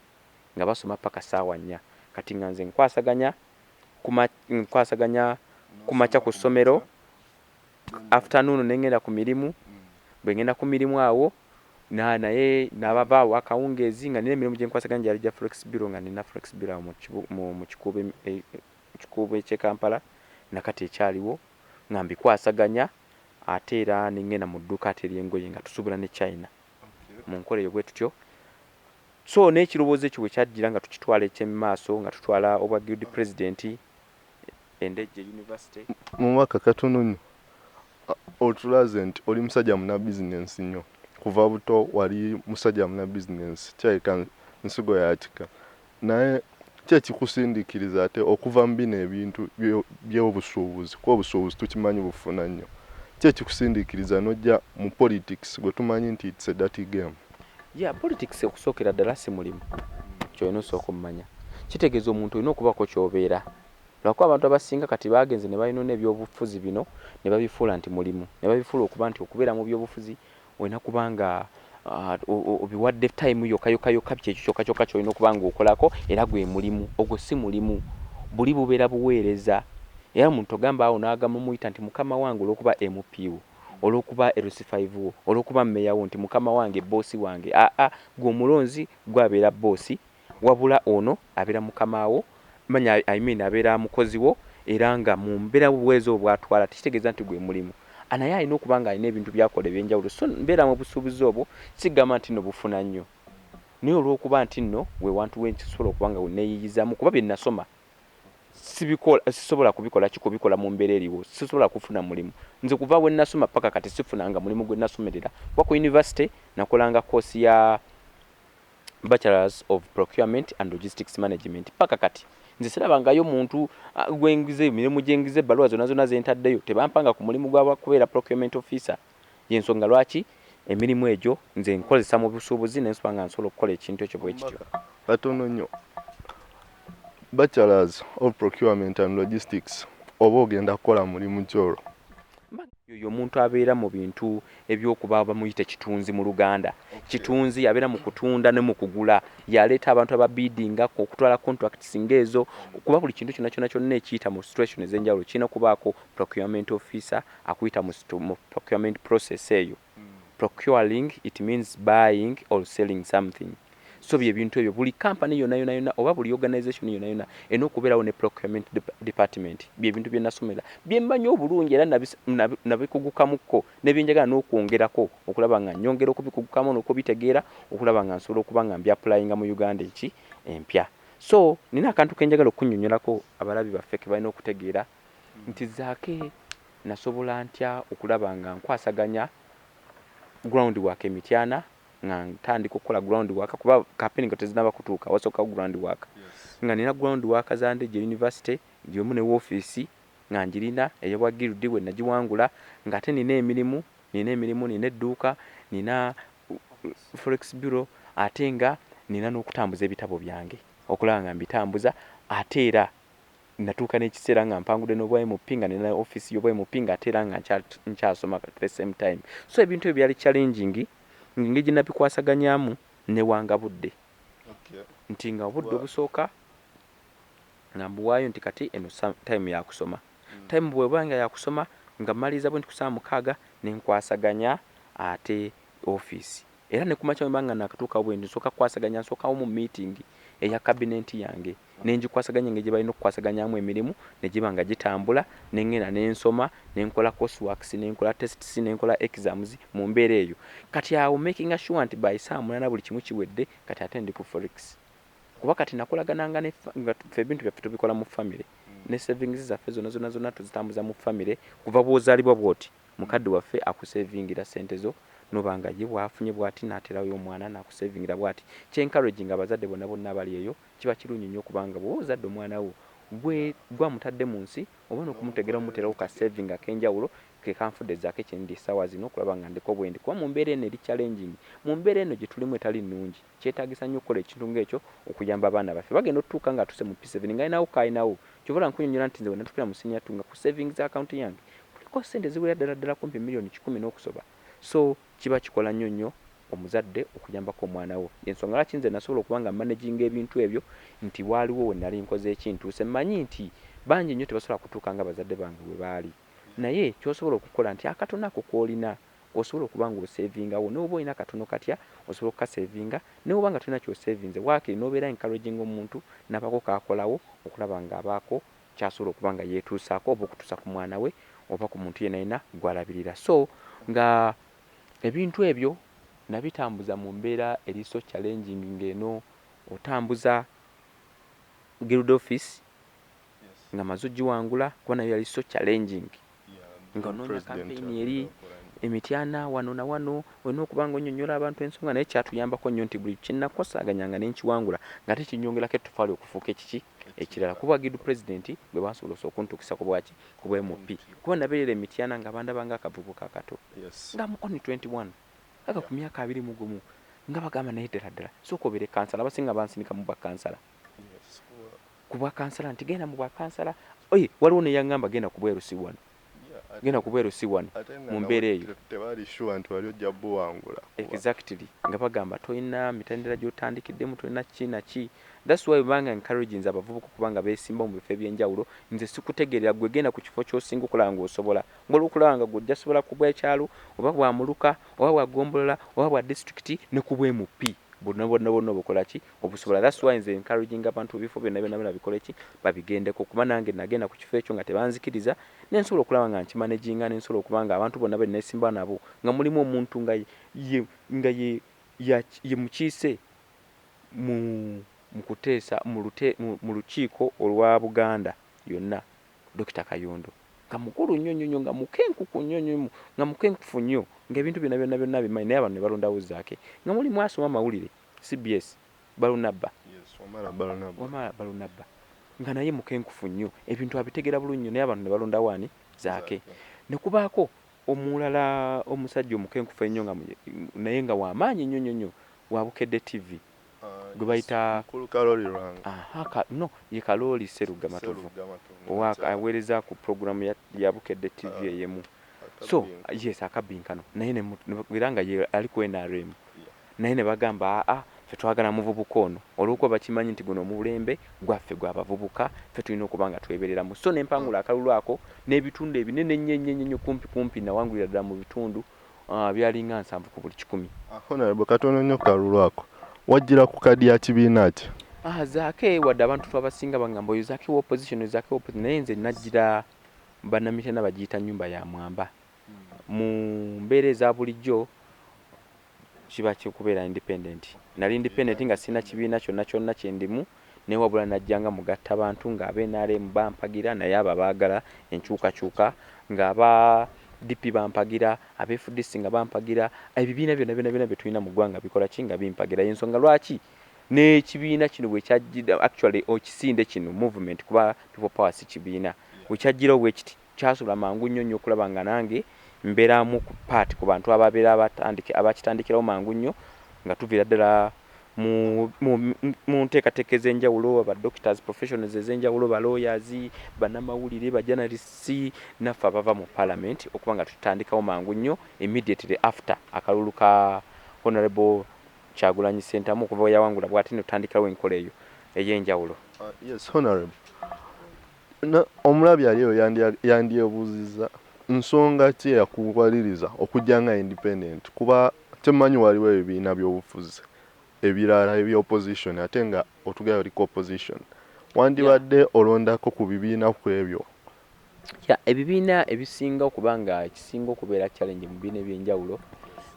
nga basoma paka ssaawa 4. Kati nga nze nkwasaganya ku makya ku ssomero Afternoon nengenda ku mirimu. Bwe ngenda ku mirimu awo naye nabava awo akawungeezi nga nina emirimu gyenkwasaganya, gyali gya forex bureau, nga nina forex bureau awo mu Kikuubo eky'e Kampala, nakati ekyaliwo, nga mbikwasaganya. Ate era nengenda mu dduuka ate ery'engoye nga tusuubula ne China mu nkola eyo bwe tutyo. So n'ekirowoozo ekyo bwe kyajjira nga tukitwala eky'emumaaso, nga tutwala obwa guild president e Ndejje University. Mubaka, katono nnyo, otulaze nti oli musajja muna bizinensi nnyo. Kuva buto wali musajja muna bizinensi, kirabika nsigo ya kika. Naye ki ekikusindiikiriza ate okuva mu bino ebintu by'obusuubuzi, kuba obusuubuzi tukimanyi bufuna nnyo? Ki ekikusindiikiriza n'ojja mu politics gwe tumanyi nti it's a dirty game? Yeah, politics okusookera ddala si mulimu. Kyolina osooka omumanya, kitegeeza omuntu olina okubaako ky'obeera, lwakuba abantu abasinga kati bagenze ne balina ebyobufuzi bino ne babifuula nti mulimu, ne babifuula okuba nti okubeera mu byobufuzi olina kuba nga obiwadde time yokka yokka yokka, kyekyo kyokka kyokka kyolina okuba nga okolako, era gwe mulimu. Ogwo si mulimu, buli bubeera buweereza. Era omuntu ogamba awo n'agamba muyita nti mukama wange olw'okuba MP wo, olw'okuba LC5 wo, olw'okuba mmeeya wo, nti mukama wange, boosi wange. Aa, gwe omulonzi gwabeera boosi, wabula ono abeera mukama wo, manya, I mean, abeera mukozi wo, era nga mu mbeera buweereza obwo bwatwala tekitegeeza nti gwe mulimu. Naye alina okuba nga alina ebintu byakola ebyenjawulo. So mbeera mu busuubuzi obwo, sigamba nti nno bufuna nnyo, naye olw'okuba nti nno we wantu wenkisobola okuba nga neeyiyizamu, kuba bye nasoma sibikola, sisobola kubikola ki, kubikola mu mbeera eriwo sisobola kufuna mulimu. Nze kuva we nasoma paka kati sifunanga mulimu gwe nasomerera, kuba ku university nakolanga course ya Bachelors of Procurement and Logistics Management. Paka kati nze sirabangayo muntu gwengize emirimu gyengize, ebbaluwa zonna zonna zentaddeyo tebampanga ku mulimu gwa kubeera procurement officer. Yensonga lwaki emirimu egyo nze nkozesa mu busuubuzi, nensobola nga nsobola okukola ekintu ekyo bwe kityo. Katono nnyo, Bachelors of Procurement and Logistics, oba ogenda kukola mulimu ki olwo? Yoyo omuntu abeera mu bintu ebyokuba bamuyita kitunzi mu Luganda. Kitunzi abeera mu kutunda ne mu kugula, yaleeta abantu ababiidinga okutwala contracts ng'ezo, kuba buli kintu kyonna kyonna kyonna ekiyita mu situation ez'enjawulo kirina kubaako procurement officer akuyita mu procurement process eyo. Procuring, it means buying or selling something. So byebintu ebyo, buli company yonna yonna yonna oba buli organization yonna yonna erina okubeerawo ne procurement department. Byebintu bye nasomera, byemmanyi obulungi, era nabikugukamukko nebyenjagala n'okwongerako okulaba nga nyongera okubikugukamu n'okubitegeera, okulaba nga nsobola okuba nga mbyapplyinga mu Uganda eki empya. So nina akantu kenjagala okunnyonnyolako abalabi baffe ke balina okutegeera nti Zaake nasobola ntya okulaba nga nkwasaganya ground work emityana, nga ntandika okukola ground work, kuba campaign nga tezinaba kutuuka wasookawo ground work, nga nina ground work za Ndejje University yomu ne woofiisi nga njirina ey'obwa guild bwe nagiwangula, ng'ate nina emirimu, nina emirimu, nina edduuka, nina forex bureau, ate nga nina n'okutambuza ebitabo byange okulaba nga mbitambuza. Ate era natuuka n'ekiseera nga mpangudde n'obwa MP, nga nina ofiisi y'obwa MP, nga ate era nga nkyasoma at the same time. So ebintu ebyo byali challenging, ng'engeri gye nabikwasaganyamu newanga budde nti nga obudde obusooka nga mbuwaayo nti kati eno time yakusoma. Time bweba nga yakusoma, nga mmaliriza bwe nti ku ssaawa 6 nenkwasaganya ate ofiisi. Era ne kumakya bwe mba nga nakatuukawo bwe nti nsooka kukwasaganya, nsookawo mu meeting eya cabinet yange nengikwasaganya engeri gye balina okukwasaganyamu emirimu ne giba nga gitambula, nengenda nensoma, nenkola course works, nenkola tests, nenkola exams mu mbeera eyo. Kati awo making sure nti by saa 8 buli kimu kiwedde, kati ate ndi ku forex, kuba kati nakolagananga ne nga ffe ebintu byaffe tubikola mu family, ne savings zaffe zonna zonna zonna tuzitambuza mu family. Kuva bw'ozaalibwa bw'oti, mukadde waffe akusevingira sente zo, noba nga ye bwafunye bwati n'aterayo omwana n'akusevingira bwati. Kyencouraging abazadde bonna bonna abali eyo, kiba kirungi nnyo okubanga bw'oba ozadde omwana wo gwe gwamutadde mu nsi, oba n'okumutegera omuterawo ka saving ak'enjawulo ke kanfudde Zaake kyendi essaawa zino, okulaba nga ndiko bwendi, kuba mu mbeera eno eri challenging, mu mbeera eno gye tulimu etali nnungi, kyetaagisa nnyo okukola ekintu ng'ekyo okuyamba abaana baffe. Bagenda otutuuka nga atuse mu P7 nga alinawo kaalinawo. Kyova olaba nkunyonnyola nti nze we natuukira mu senior two nga ku savings account yange kuliko ssente ziwera ddala ddala kumpi miliyoni 100 n'okusoba. So kiba kikola nnyo nnyo omuzadde okuyambako omwana wo. Ensonga lwaki nze nasobola okuba nga managinga ebintu ebyo nti waaliwo we nali nkoze ekintuuse, mmanyi nti bangi nnyo tebasobola kutuuka nga bazadde bange bwe baali. Naye ky'osobola okukola nti akatono ako k'olina osobola okuba ng'osevingawo, ne bw'oba olina katono katya osobola okukasevinga, ne bw'oba nga tolina ky'osevinze waakiri n'obeera encouraging omuntu n'abaako k'akolawo okulaba ng'abaako ky'asobola okuba nga yeetuusaako oba okutuusa ku mwana we oba ku muntu yenna yenna gw'alabirira. So nga ebintu ebyo nabitambuza mu mbeera eri so challenging, ng'eno otambuza guild office nga maze ogiwangula, kuba nayo yali so challenging, nga onoonya campaign eri emityana wano na wano, olina okuba nga onnyonnyola abantu ensonga. Naye kyatuyambako nnyo nti buli kyenakosaganya nga nenkiwangula nga ate kinyongerako ettofaali okufuuka ekiki ekirala, kuba guild president bwe basobola okuntuukisa ku bwaki, ku bwa MP, kuba nabeerera emityana nga bandaba nga akavubuka akato nga mu only 21 aga ku myaka 21, nga bagamba naye ddala ddala sooka obeere kansala. Abasinga bansindika mu bwakansala, ku bwakansala nti genda mu bwakansala. Oye, waliwo neyaŋŋamba genda ku bweru si wano, genda ku bweru si wano. Mu mbeera eyo tebali sure nti wali ojja buwangula. Exactly, nga bagamba tolina mitendera gy'otandikiddemu, tolina ki naki. That's why banga encouraging abavubuka okuba nga beesimba mu bifo ebyenjawulo. Nze sikutegeerera, gwe genda ku kifo ky'osinga okulaba ng'osobola, ng'olwokulaba nga gwe ojja sobola ku bwekyalo oba bwa muluka oba bwa ggombolola oba bwa disitulikiti ne ku bwa MP, bonna bonna bonna obukola ki, obusobola. That's why nze encouraging abantu ebifo byonna byonna byonna bikole ki, babigendeko, kuba nange nagenda ku kifo ekyo nga tebanzikiriza, nensobola okulaba nga nkimanaginga, nensobola okuba nga abantu bonna be nesimba nabo nga mulimu omuntu nga ye nga ye ye mukiise mu mu kuteesa mu lukiiko olwa Buganda yonna, Dr. Kayondo, nga mukulu nnyo nnyo nnyo, nga mukenkuku nnyo nnyo, nga mukenkufu nnyo, ng'ebintu byonna byonna byonna bimanyi, naye abantu ne balondawo Zaake, nga mulimu asoma amawulire CBS Balunabba. Wamala Balunabba nga naye mukenkufu nnyo, ebintu abitegeera bulungi nnyo, naye abantu ne balondawo ani, Zaake. Ne kubaako omulala omusajja omukenkufu ennyo nga naye nga wamaanyi nnyo nnyo nnyo, wa Bukedde TV, gwe bayita no ye Kalooli Serugga Matovu, aweereza ku programu ya Bukedde TV eyemu. So yes, akabbinkano naye era nga ye ali ku NRM, naye ne bagamba aa ffe twagala muvubuka ono, olw'okuba bakimanyi nti guno omulembe gwaffe gw'abavubuka, ffe tulina okuba nga twebereramu. So nempangula akalulu ako n'ebitundu ebinene ennyo ennyo ennyo, kumpi kumpi nawangulira ddala mu bitundu byalinga 70 ku buli 100. Honorable, katono nnyo, kalulu ako wajjira ku kadi ya kibiina ki? Ah, Zaake, wadde abantu abasinga bagamba oyo Zaake wa opposition, oyo Zaake wa opposition, naye nze najjira bannamitana bagiyita nnyumba ya mwamba. Mu mbeera eza bulijjo kiba kikubeera independent. Nali independent nga sirina kibiina kyonna kyonna kyendimu, naye wabula najjanga mugatta bantu nga aba NRM bampagira, naye abo abaagala enkyukakyuka, ng'aba DP bampagira, aba FDC nga bampagira, ebibiina byonna byonna byonna bye tulina mu ggwanga bikola ki, nga bimpagira. Y'ensonga lwaki n'ekibiina kino bwe kyajjira, actually ekisinde kino movement, kuba People Power si kibiina, bwe kyajjirawo bwe kiti kyasobola mangu nnyo nnyo okulaba nga nange mbeeramu ku part ku bantu ababeera abakitandikirawo mangu nnyo, nga tuviira ddala mu nteekateeka ez'enjawulo, aba doctors, professionals ez'enjawulo, ba lawyers, bannamawulire, ba journalists, naffe abava mu parliament, okuba nga tutandikawo mangu nnyo immediately after akalulu ka Honorable Kyagulanyi Ssentamu okuva we yawangula bw'ati, ne tutandikawo enkola eyo ey'enjawulo. Yes, honorable, omulabi ali eyo yandyebuuzizza nsonga ki eyakuwaliriza okujja nga independent, kuba kyemmanyi waliwo ebibiina by'obufuzi ebirala ebya opposition, ate nga otugayo oliko opposition, wandibadde olondako ku bibiina ku ebyo. Ya, ebibiina ebisinga okuba nga ekisinga okubeera challenge mu bibiina ebyenjawulo,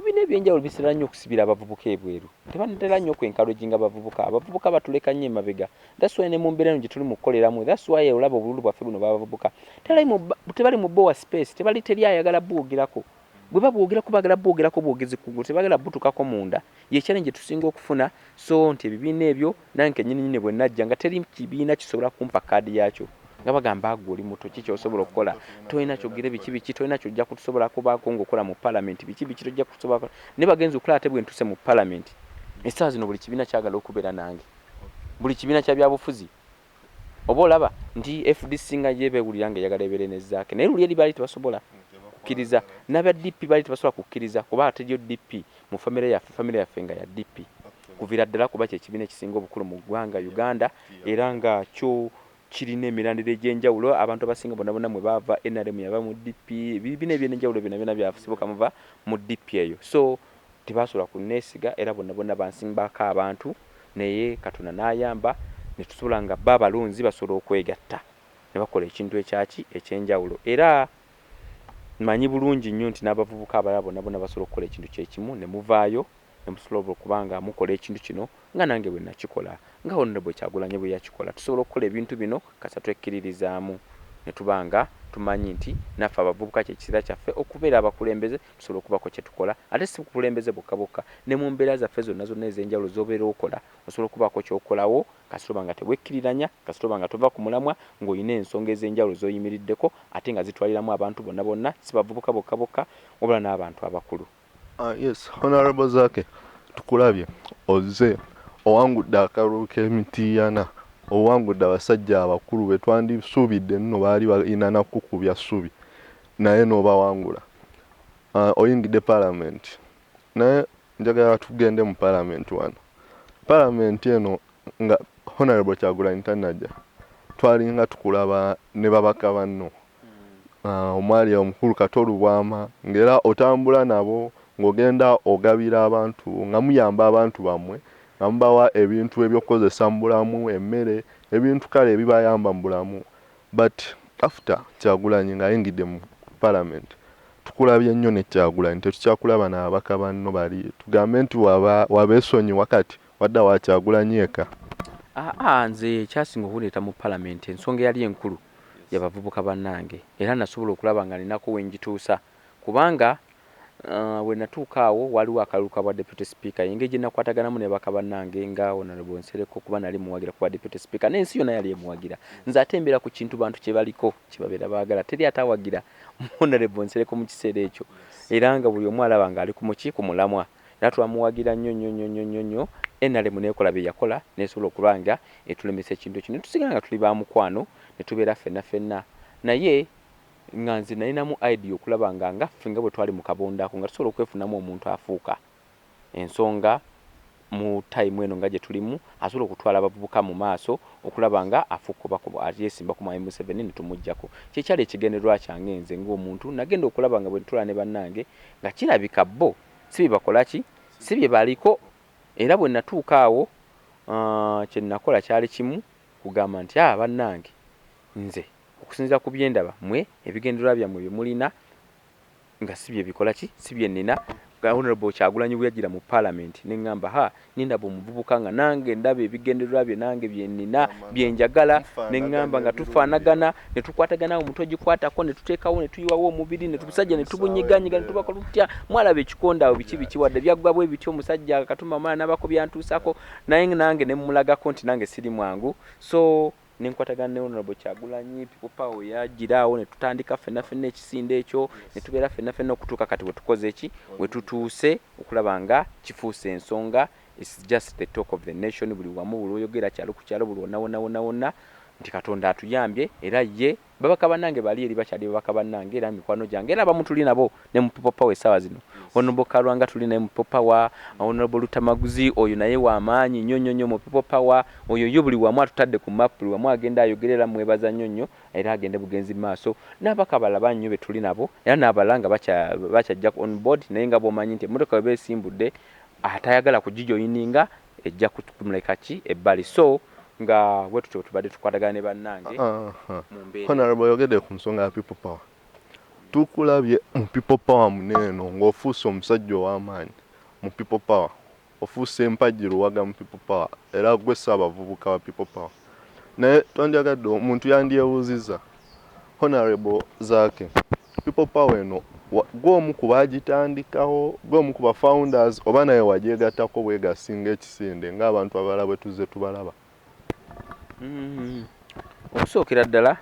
ebibiina ebyenjawulo bisera nnyo okusibira abavubuka ebweru, tebatera nnyo okwencouraginga abavubuka. Abavubuka batuleka nnyo emabega. That's why ne mu mbeera eno gye tuli mu kukoleramu, that's why olaba obululu bwaffe buno bw'abavubuka tebali mu bowa space, tebali, teri ayagala bwogerako. Bwe babwogerako, baagala bwogerako bwogezi kungulu, tebaagala butukako munda. Ye challenge tusinga okufuna. So nti ebibiina ebyo, nange kennyini nyini bwe najja nga teri kibiina kisobola kumpa kaadi yakyo, nga bagamba agwe oli muto, ki kyosobola okukola, tolina kyogere, biki biki, tolina kyojja kutusobola kubaako ng'okola mu palamenti, biki biki, tojja kutusobola. Naye bagenza okulaba ate bwe ntuse mu palamenti essaawa zino, buli kibiina kyagala okubeera nange, buli kibiina kya byabufuzi. Oba olaba nti FDC nga ye beewulira nga eyagala ebeere ne Zaake, naye luli eri baali tebasobola kukkiriza, n'aba DP baali tebasobola kukkiriza, kuba ate yo DP mu famire yaffe, famire yaffe nga ya DP kuviira ddala, kuba kyekibiina ekisinga obukulu mu ggwanga Uganda, era nga kyo Kirina emirandira egy'enjawulo, abantu abasinga bonna bonna mwe baava. NRM yava mu DP, ebibiina eby'enjawulo byonna byonna byasibuka muva mu DP eyo. So tebasobola kunneesiga, era bonna bonna bansimbako abantu, naye Katonda n'ayamba ne tusobola nga bo abalonzi basobola okwegatta ne bakola ekintu ekyaki ekyenjawulo. Era manyi bulungi nnyo nti n'abavubuka abalala bonna bonna basobola okukola ekintu kyekimu, ne muvaayo ne musobola okuba nga mukola ekintu kino nga nange bwe nakikola, nga Honorable Kyagulanyi bwe yakikola. Tusobola okukola ebintu bino kasa twekkiririzaamu ne tuba nga tumanyi nti naffe abavubuka kyekiseera kyaffe okubeera abakulembeze. Tusobola okubako kye tukola, ate si bukulembeze bwokka bwokka, ne mu mbeera zaffe zonna zonna ez'enjawulo z'obeera okola, osobola okubaako ky'okolawo kasita oba nga tewekkiriranya, kasita oba nga tova ku mulamwa, ng'olina ensonga ez'enjawulo z'oyimiriddeko, ate nga zitwaliramu abantu bonna bonna, si bavubuka bokka bokka, wabula n'abantu abakulu. Yes, Honorable Zaake, tukulabye ozze owangudde akalulu k'emitiyana, owangudde abasajja abakulu be twandisuubidde nno baali balina nakukubya ssubi, naye n'obawangula. Oyingidde parliament, naye njagala tugende mu parliament wano. Parliament eno, nga Honorable Kyagulanyi tannajja, twalinga tukulaba ne babaka banno, omwali omukulu Kato Lubwama, ng'era otambula nabo ng'ogenda ogabira abantu, nga muyamba abantu bammwe, nga mubawa ebintu ebyokukozesa mu bulamu, emmere, ebintu kale ebibayamba mu bulamu. But after Kyagulanyi ng'ayingidde mu parliament, tukulabye nnyo ne Kyagulanyi, tetukyakulaba n'ababaka banno bali. Tugambe nti wabeesonyiwa, kati wadda wa Kyagulanyi eka? Aa, nze ekyasinga okundeeta mu palamenti, ensonga eyali enkulu yabavubuka bannange, era nasobola okulaba nga ninako wengituusa, kubanga we natuuka awo waliwo akalulu ka bwa deputy speaker. Engeri gye nakwataganamu ne baka bannange nga Honorable Nsereko, kuba nali muwagira kuba deputy speaker n'ensi yonna yali emuwagira. Nze ate embeera ku kintu bantu kye baliko, kye babeera baagala. Teri ate awagira Honorable Nsereko mu kiseera ekyo, era nga buli omu alaba ng'ali ku muki ku mulamwa, era twamuwagira nnyo nnyo nnyo nnyo nnyo nnyo. NRM neekola bye yakola, nesobola okuba nga etulemesa ekintu ekyo, ne tusigala nga tuli ba mukwano, ne tubeera ffenna ffenna. Naye nga nze nalinamu idea okulaba nga ngaffe nga bwe twali mu kabondo ako, nga tusobola okwefunamu omuntu afuuka ensonga mu time eno nga gye tulimu, asobola okutwala abavubuka mu maaso, okulaba nga afuuka oba yeesimba ku Mwami Museveni ne tumuggyako. Kyekyali ekigendererwa kyange nze ng'omuntu. Nagenda okulaba nga bwe ntula ne bannange, nga kirabika bo si bye bakola ki, si bye baliko. Era bwe natuuka awo, kye nakola kyali kimu, kugamba nti, "Ah, bannange, nze okusinziira ku byendaba, mmwe ebigendererwa byammwe bye mulina nga si bye bikola ki, si bye nnina." Honorable Kyagulanyi bwe yajjira mu parliament, ne ŋŋamba, "Ha, nindaba omuvubuka nga nange ndaba ebigendererwa bye nange bye nnina, bye njagala." Ne ŋŋamba nga tufaanagana, ne tukwatagana awo, omutwe gikwatako, ne tuteekawo, ne tuyiwawo omubiri, ne tubusajja ne tubunyiganyiga, ne tubako tutya. Mwalaba ekikonde awo, biki biki, wadde byaggwa bwe bityo, omusajja Katumba Wamala n'abako byantuusako, naye nange ne mmulagako nti nange siri mwangu. So nenkwatagana ne Honorable Kyagulanyi. People Power yajjira awo, ne tutandika ffenna ffenna ekisinde ekyo, ne tubeera ffenna ffenna okutuuka kati we tukoze eki, we tutuuse okulaba nga kifuuse ensonga. It's just the talk of the nation, buli wamu, buli oyogera, kyalo ku kyalo, buli wonna wonna wonna wonna, nti Katonda atuyambye. Era ye babaka bannange bali eri bakyali babaka bannange, era mikwano gyange, era abamu tuli nabo ne mu People Power essaawa zino. Honorable Kalwanga tuli naye mu People Power, Honorable Lutamaguzi oyo naye w'amaanyi nnyo nnyo nnyo mu People Power. Oyo yo buli wamu atutadde ku map, buli wamu agenda ayogera, era mwebaza nnyo nnyo, era agende bugenzi mu maaso. N'abaka balala nnyo be tuli nabo, era n'abalala nga bakyajja on board. Naye nga bw'omanyi nti emmotoka bwe beesimbudde, atayagala kugijoyininga ejja kumuleka ki ebbali. So nga bwe tutyo tubadde tukwatagana ne bannange mu mbeera. Honorable, oyogedde ku nsonga ya People Power. Tukulabye mu People Power muneeno ng'ofuuse omusajja ow'amaanyi mu People Power, ofuuse empagi luwaga mu People Power, era gwe ssaabavubuka wa People Power. Naye twandyagadde, omuntu yandyebuuzizza, Honorable Zaake, People Power eno gwe omu ku baagitandikawo, gwe omu ku ba founders, oba naye wagyegattako bwegasinga ekisinde ng'abantu abalala bwe tuzze tubalaba? Okusookera ddala,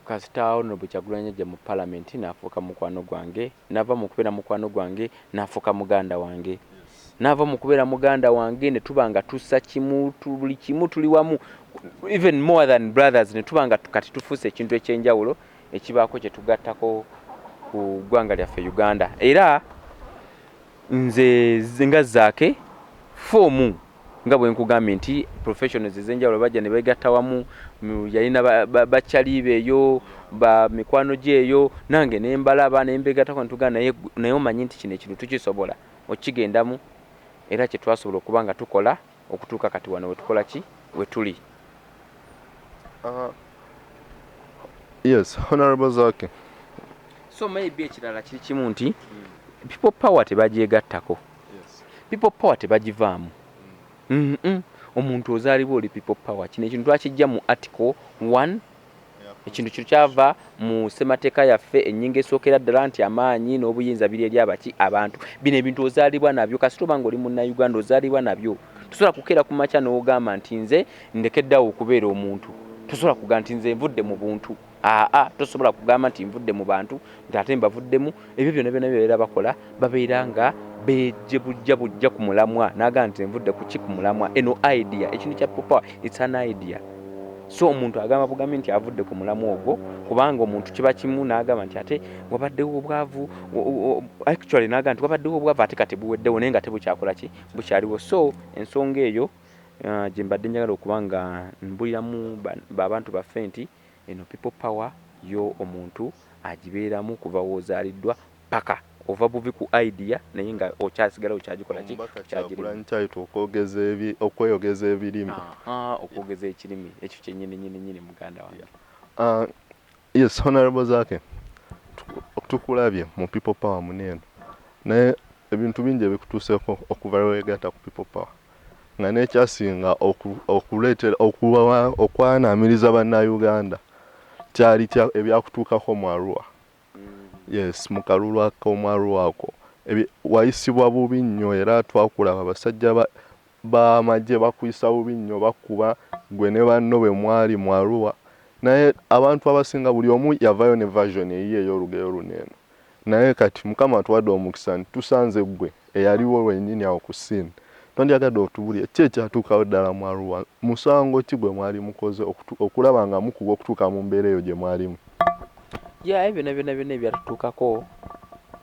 kasita Honorable Kyagulanyi ajja mu palamenti n'afuuka mukwano gwange, n'ava mu kubeera mukwano gwange n'afuuka muganda wange, n'ava mu kubeera muganda wange ne tuba nga tussa kimu, buli kimu tuli wamu, even more than brothers, ne tuba nga kati tufuuse ekintu ekyenjawulo ekibaako kye tugattako ku ggwanga lyaffe Uganda. Era nze nga Zaake, foomu Nga bwe nkugambye nti professionals ez'enjawulo bajja ne begatta wamu, yalina bakyali be eyo, ba mikwano gye eyo, nange ne mbalaba ne mbegattako ne tugamba, naye naye omanyi nti kino ekintu tukisobola okigendamu, era kye twasobola okuba nga tukola okutuuka kati wano wetukola ki we tuli. Yes, Honorable Zaake. So maybe ekirala kiri kimu nti People Power tebagyegattako. People Power tebagivaamu. Omuntu ozaalibwa oli People Power. Kino ekintu twakijja mu article 1. Ekintu kino kyava mu ssemateeka yaffe, ennyingo esookera ddala, nti amaanyi n'obuyinza biri eri abaki? Abantu. Bino ebintu ozaalibwa nabyo. Kasita oba nga oli Munnayuganda, ozaalibwa nabyo. Tosobola kukeera ku makya n'ogamba nti nze ndekeddeawo okubeera omuntu. Tosobola kugamba nti nze nvudde mu buntu. Aa, tosobola kugamba nti nvudde mu bantu, nti ate mbavuddemu. Ebyo byonna byonna byebabeera bakola, babeera nga beje bujja bujja ku mulamwa, n'agamba nti nvudde ku ki? Ku mulamwa. Eno idea, ekintu kya People Power, it's an idea. So omuntu agamba bugambi nti avudde ku mulamwa ogwo, kubanga omuntu kiba kimu n'agamba nti ate wabaddewo obwavu, actually n'agamba nti wabaddewo obwavu, ate kati buweddewo, naye nga tebukyakola ki? Bukyaliwo. So ensonga eyo gye mbadde njagala okuba nga mbuliramu abantu baffe nti eno People Power yo omuntu agibeeramu kuva w'ozaaliddwa paka ova buvi ku idea, naye nga okyasigala okyagikola ki? Omubaka Okyagirimu. Kyagulanyi kyayita okwogeza okweyogeza ebirimi. Aha, okwogeza ekirimi ekyo kyennyini nyini nyini, muganda wange. Yes, Honorable Zaake, tukulabye mu People Power muneeno, naye ebintu bingi ebikutuuseeko okuva lwe weegatta ku People Power, nga n'ekyasinga okuleetera okwanaamiriza Bannayuganda kyali ebyakutuukako mu Arua. Yes, mu kalulu ak'omu Arua ako wayisibwa bubi nnyo, era twakulaba abasajja b'amagye bakuyisa bubi nnyo, bakuba gwe ne banno bwe mwali mu Arua. Naye abantu abasinga buli omu yavaayo ne version eyiye ey'olugero luno eno. Naye kati Mukama atuwadde omukisa nti tusanze ggwe eyaliwo wennyini awo ku scene. Twandyagadde otubulire ki ekyatuukawo ddala mu Arua, musango ki gwe mwali mukoze okulaba nga mukubwa okutuuka mu mbeera eyo gye mwalimu? Ya, ebyo byonna byonna byonna ebyatutuukako,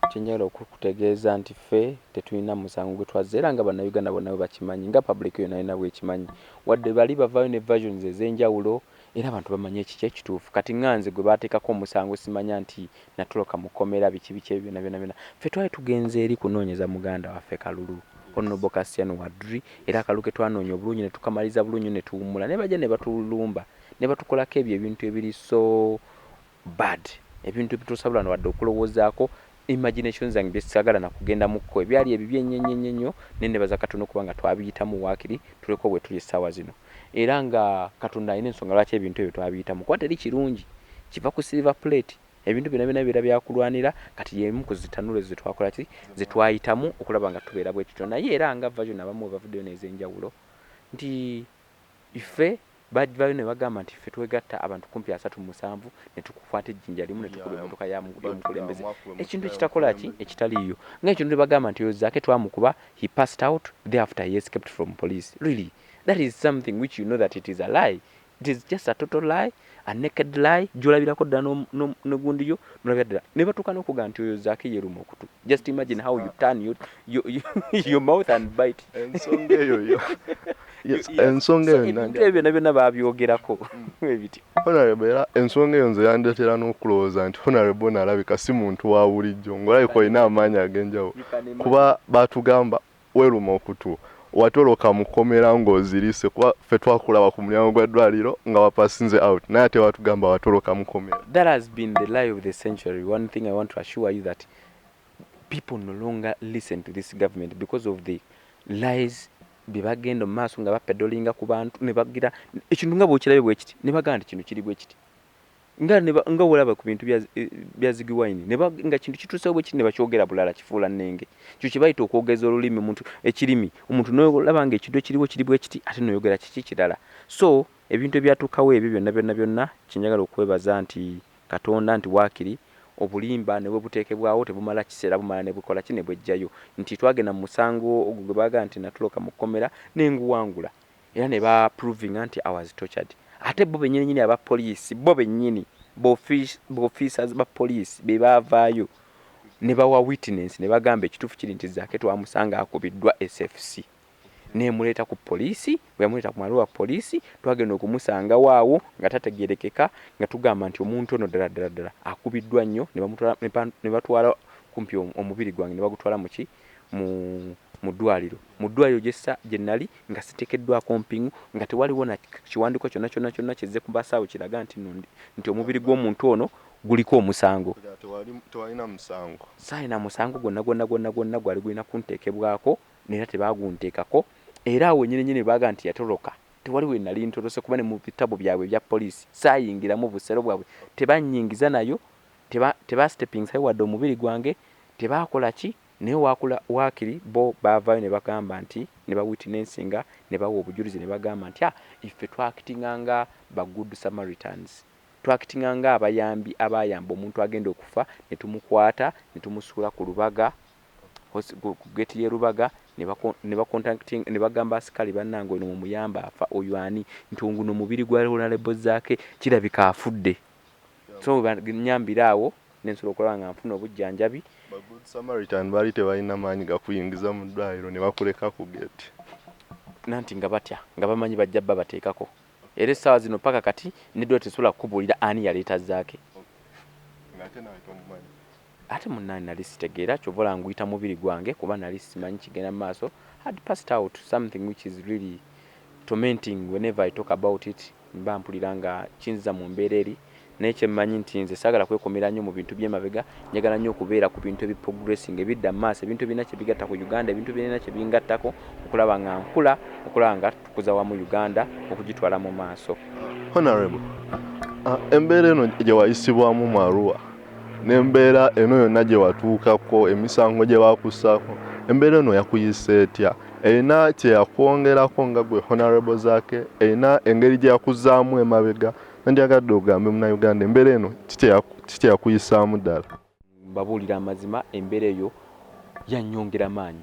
kyenjagala okukutegeeza nti ffe tetulina musango gwe twazza, era nga Bannayuganda bonna bwe bakimanyi, nga public yonna yonna bwekimanyi, wadde bali bavaayo ne versions ez'enjawulo, era abantu bamanyi ekiki ekituufu. Kati nga nze gwe baateekako omusango, simanya nti natoloka mu kkomera, biki biki ebyo byonna byonna byonna, ffe twali tugenze eri kunoonyeza muganda waffe kalulu, Honorable Kassiano Wadri, era akalulu ke twanoonya obulungi ne tukamaliza bulungi ne tuwummula, ne bajja ne batulumba ne batukolako ebyo ebintu ebiri so bad, ebintu ebitosobola wadde okulowoozaako. Imagination zange byesagala nakugenda mukko, ebyali ebibi ennyo ennyo ennyo ennyo. Nenebaza Katonda okuba nga twabiyitamu, waakiri tuleko bwe tuli essaawa zino, era nga Katonda alina ensonga lwaki ebintu ebyo twabiyitamu, kuba teri kirungi kiva ku silver plate. Ebintu byonna byonna bibeera byakulwanira. Kati yemu ku zitanulo ezo zetwakola ki, zetwayitamu okulaba nga tubeera bwe tutyo. Naye era nga version abamu bwe bavuddeyo n'ez'enjawulo nti ffe bavayo ne bagamba nti ffe twegatta abantu kumpi 37 ne tukukwata ejjinja limu ne tukuba emmotoka y'omukulembeze, ekintu ekitakola ki, ekitaliiyo. Nga ekintu ne bagamba nti oyo Zaake twamukuba, he passed out, thereafter he escaped from police. Really, that is something which you know that it is a lie. It is just a total lie, a naked lie, gyolabirako ddala negundiyo nolabira ddala. Ne batuuka n'okugamba nti oyo Zaake yeruma okutu. Just imagine how you turn your mouth and bite. Ensonga eyo yo, yes, ensonga eyo ebintu ebyo byonna byonna babyogerako ebityo. Honorable, era ensonga eyo nze yandeetera n'okulowooza nti Honorable ono alabika si muntu wa bulijjo, ng'olabika olina amaanyi ag'enjawulo, kuba batugamba weeruma okutu, watoloka mu kkomera ng'ozirise, kuba ffe twakulaba ku mulyango gwa ddwaliro nga wapasinze out, naye ate batugamba watoloka mu kkomera. That has been the lie of the century. One thing I want to assure you, that people no longer listen to this government because of the lies bye bagenda mu maaso nga bapedolinga ku bantu, ne bagira ekintu nga bw'okirabye bwe kiti, ne bagamba nti kino kiri bwe kiti, nga nga wolaba ku bintu bya Ziggy Wine, nga kintu kituusewo bwe kiti, ne bakyogera bulala, kifuula nnenge. Kyo kye bayita okwogeza olulimi omuntu ekirimi. Omuntu nolaba nga ekintu ekiriwo kiri bwe kiti, ate noyogera kiki kirala. So ebintu ebyatuukawo ebyo byonna byonna byonna, kyenjagala okwebaza nti Katonda nti waakiri obulimba ne bwe buteekebwawo tebumala kiseera, bumala ne bukola ki, ne bwejjayo. Nti twagenda mu musango ogwo gwe baagamba nti natoloka mu kkomera, ne nguwangula, era ne baprovinga nti I was tortured. Ate bo bennyini nyini aba poliisi, bo bennyini ba officers ba poliisi be baavaayo ne bawa witness, ne bagamba ekituufu kiri nti Zaake twamusanga akubiddwa SFC. Nemuleeta ku poliisi. Bwe yamuleeta ku Arua poliisi, twagenda okumusanga waawo nga tategerekeka, nga tugamba nti omuntu ono ddala ddala ddala akubiddwa nnyo. Ne batwala kumpi omubiri gwange ne bagutwala muki mu ddwaliro. Mu ddwaliro gyessa gye nali nga siteekeddwako mpingu, nga tewaliwo na kiwandiiko kyonna kyonna kyonna kizze ku basawo kiraga nti nno nti omubiri gw'omuntu ono guliko omusango. Tewalina musango? Saalina musango gwonna gwonna gwonna gwonna gwali gulina kunteekebwako, neera tebagunteekako. Era awo wenyini nyini baga nti yatoloka, tewali we nali ntolose, kuba ne mu bitabo byabwe ebya poliisi saayingiramu, busero bwabwe tebanyingiza nayo, tebastepingisayo wadde omubiri gwange, tebakola ki. Naye wakula waakiri bo baavaayo ne bagamba nti ne bawitnessinga ne bawa obujulizi ne bagamba nti, ah, iffe twaactinga nga ba good Samaritans, twaactinga nga abayambi abayamba omuntu agenda okufa, ne tumukwata ne tumusuula ku Lubaga, ku gate y'e Lubaga, ne bagamba asikali, bannange, ono mumuyamba afa. Oyo ani? Nti guno omubiri gwa Honorable Zaake, kirabika afudde. So nyambira awo nensobola okulaba nga nfuna obujjanjabi. Ba good Samaritan baali tebalina maanyi gakuyingiza mu ddwaliro ne bakuleka ku gate? Nanti nga batya, nga bamanyi bajja bba bateekako. Era essaawa zino paka kati neddwaliro tesobola kukubuulira ani yaleeta Zaake. Ng'ate nawe tomumanyi? Ate munnange nali sitegeera. Kyova olaba nguyita mubiri gwange, kuba nali simanyi kigenda mu maaso. Had passed out, something which is really tormenting. Whenever I talk about it, mba mpulira nga kinziza mu mbeera eri. Naye kyemmanyi nti nze saagala kwekomera nnyo mu bintu by'emabega. Njagala nnyo okubeera ku bintu ebiprogressing, ebidda mu maaso, ebintu ebirina kyebigatta ku Uganda, ebintu ebirina kyebingattako, okulaba nga nkula, okulaba nga tukuza wamu Uganda okugitwala mu maaso. Honorable, embeera eno gye wayisibwamu mu Arua n'embeera eno yonna gye watuukako, emisango gye bakussaako, embeera eno yakuyisa etya? Erina kye yakwongerako nga gwe Honorable Zaake? Erina engeri gye yakuzaamu emabega? Nandyagadde ogambe Munnayuganda embeera eno ki kye yakuyisaamu ddala. Mbabuulira amazima, embeera eyo yannyongera maanyi.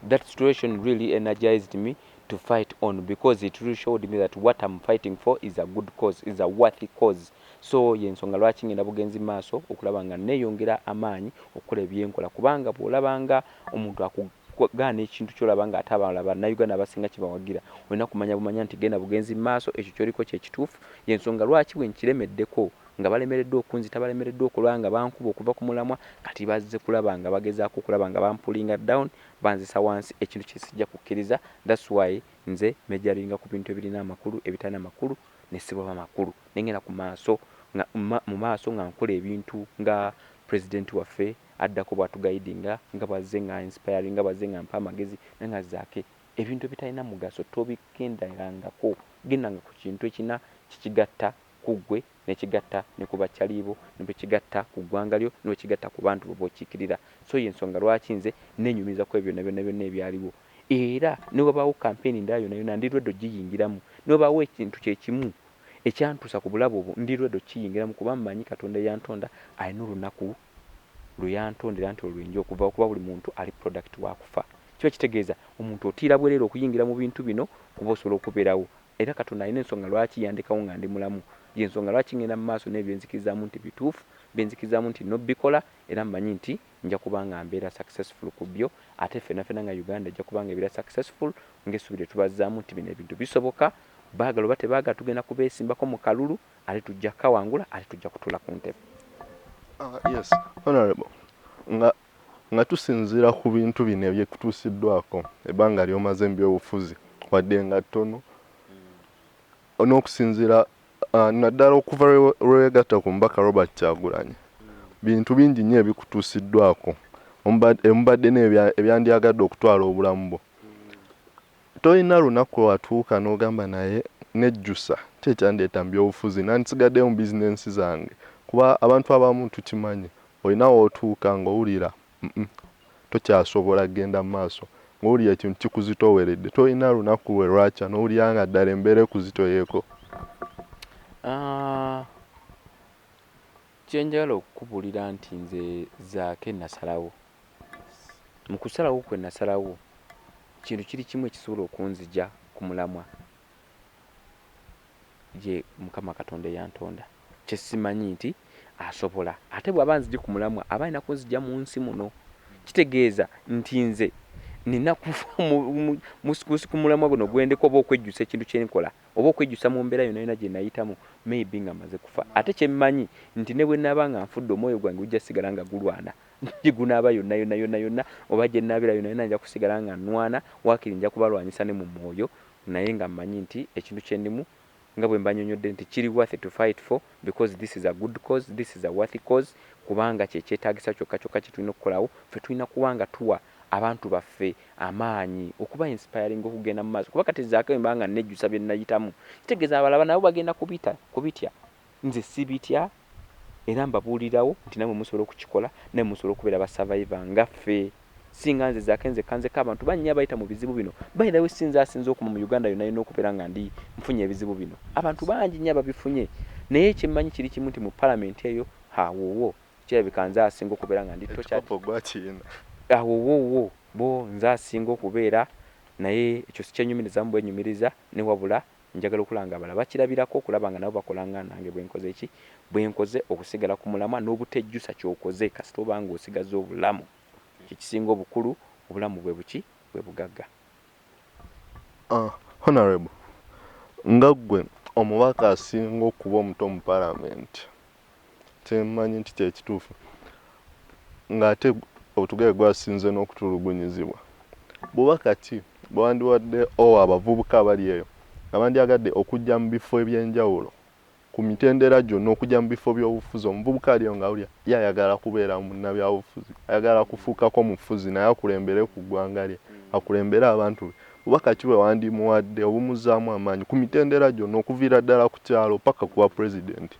That situation really energized me to fight on, because it really showed me that what I'm fighting for is a good cause, is a worthy cause. So yensonga lwaki ngenda bugenzi maaso okulaba nga neeyongera amaanyi okukola ebyenkola, kubanga bw'olabanga omuntu akugaana ekintu kyolaba nga ate abalala Bannayuganda abasinga kibawagira, olina kumanya bumanya nti genda bugenzi maaso, ekyo kyoliko kyekituufu. Yensonga lwaki bwe nkiremeddeko, nga balemereddwa okunzita, balemereddwa okulaba nga bankuba okuva ku mulamwa, kati bazze kulaba nga bagezaako okulaba nga bampullinga down, banzisa wansi, ekintu kyesijja kukkiriza. That's why nze measuringa ku bintu ebirina amakulu, ebitalina makulu nesibwaba makulu, nengenda ku maaso nga mu maaso nga nkola ebintu nga pulezidenti waffe addako bw'atuguidinga, nga bwazze nga inspiring, nga bwazze nga mpa amagezi, naye nga Zaake, ebintu ebitalina mugaso tobigenderangako, gendanga ku kintu ekina kikigatta ku ggwe, nekigatta ne ku bakyaliibo, nekigatta ku ggwanga lyo, nekigatta ku bantu bo b'okiikirira. So yensonga lwaki nze nenyumiriza ku ebyo byonna byonna byonna ebyaliwo. Era ne wabaawo kampeyini ndala yonna yonna, ndi ready ogiyingiramu. Ne wabaawo ekintu kyekimu ekyantuusa ku bulabe obwo, ndi ready okiyingiramu, kuba mmanyi Katonda eyantonda alina olunaku lwe yantondera nti olwenja okuva, okuba buli muntu ali product wakufa. Kiba kitegeeza omuntu otiira bwereere okuyingira mu bintu bino, kuba osobola okubeerawo. Era Katonda alina ensonga lwaki yandekawo nga ndi mulamu. Yensonga lwaki ngenda mu maaso n'ebyenzikirizaamu nti bituufu, byenzikirizamu nti nobikola, era mmanyi nti nja kuba nga mbeera successful ku byo. Ate ffenna ffenna nga Uganda ejja kuba nga ebeera successful, ng'essuubi lye tubazzaamu nti bino ebintu bisoboka. Baagala oba tebaagala, tugenda kubeesimbako mu kalulu, ate tujja kukawangula, ate tujja kutuula ku ntebe. Yes, honorable, nga tusinziira ku bintu bino ebyekutuusiddwako ebbanga ly'omaze mu byobufuzi, wadde nga ttono, n'okusinziira naddala okuva lwe weegatta ku mubaka Robert Kyagulanyi, bintu bingi nnyo ebikutuusiddwako, emubadde ebyandyagadde okutwala obulamu bwo. Tolina lunaku lwe watuuka n'ogamba, naye nejjusa ki ekyandeeta mu byobufuzi, nandisigaddeyo mu bizinensi zange? Kuba abantu abamu tukimanyi, olina w'otuuka ng'owulira tokyasobola kugenda mu maaso, ng'owulira ekintu kikuzitooweredde. Tolina lunaku lwe lwakya n'owulira nga ddala embeera ekuzitoyeeko? Ah, kyenjagala okukubuulira nti nze Zaake nasalawo. Mu kusalawo kwe nasalawo, kintu kiri kimu ekisobola okunzija ku mulamwa, ye Mukama Katonda eyantonda, kyesimanyi nti asobola. Ate bw'aba nzije ku mulamwa, aba alina kunzija mu nsi muno. Kitegeeza nti nze Nina kufa ku mulamwa guno gwendeko, oba okwejjusa ekintu kyenkola, oba okwejjusa mu mbeera yonna yonna gye nayitamu, maybe nga maze kufa. Ate kyemmanyi nti ne bwe naaba nga nfudde, omwoyo gwange gujja sigala nga gulwana gye gunaaba yonna yonna yonna yonna, oba gye nnaabira yonna yonna, nja kusigala nga nnwana. Waakiri nja kubalwanyisa ne mu mwoyo, naye nga mmanyi nti ekintu kye ndimu, nga bwe mbanyonyodde, nti kiri worth to fight for, because this is a good cause, this is a worthy cause, kubanga kyekyetaagisa kyokka kyokka kye tulina okukolawo. Ffe tulina kuba nga tuwa abantu baffe amaanyi, okuba inspiring okugenda mu maaso, kuba kati Zaake mba nga nejjusa bye nayitamu, kitegeeza abalaba nabo bagenda kubita kubitya. Nze sibitya, era mbabuulirawo nti namwe musobola okukikola, naye musobola okubeera ba survivor nga ffe. Singa nze Zaake nzekka nzekka, abantu bannya bayita mu bizibu bino. By the way, sinze asinze okuma mu Uganda yonna yonna okubeera nga ndi nfunye ebizibu bino. Abantu bangi nnyo ababifunye, naye kyemmanyi kiri kimu nti mu palamenti eyo awowo kirabika nze asinga okubeera nga ndi tortured. Ekikopo gwakiyina. Awowowo bo nze asinga okubeera, naye ekyo sikyenyumirizamu bwenyumiriza, ne wabula njagala okulaba nga abalala bakirabirako, okulaba nga nabo bakola nga nange bwenkoze ki, bwenkoze okusigala ku mulamwa n'obutejjusa kyokoze. Kasita oba nga osigaza obulamu, kyekisinga obukulu. Obulamu bwe buki? Bwe bugagga. Honorable, nga ggwe omubaka asinga okuba omuto mu palamenti, kyemmanyi nti kyekituufu, ng'ate otugere gwasinze n'okutulugunyizibwa, bubaka ki bwe wandiwadde owa abavubuka abali eyo nga bandyagadde okujja mu bifo ebyenjawulo ku mitendera gyonna, okujja mu bifo by'obufuzi? Omuvubuka aliyo nga awulira ye ayagala kubeera munnabyabufuzi, ayagala kufuukako mufuzi, naye akulembere ku ggwanga lye, akulembere abantu be, bubaka ki bwe wandimuwadde obumuzzaamu amaanyi ku mitendera gyonna, okuviira ddala ku kyalo paka kuba pulezidenti?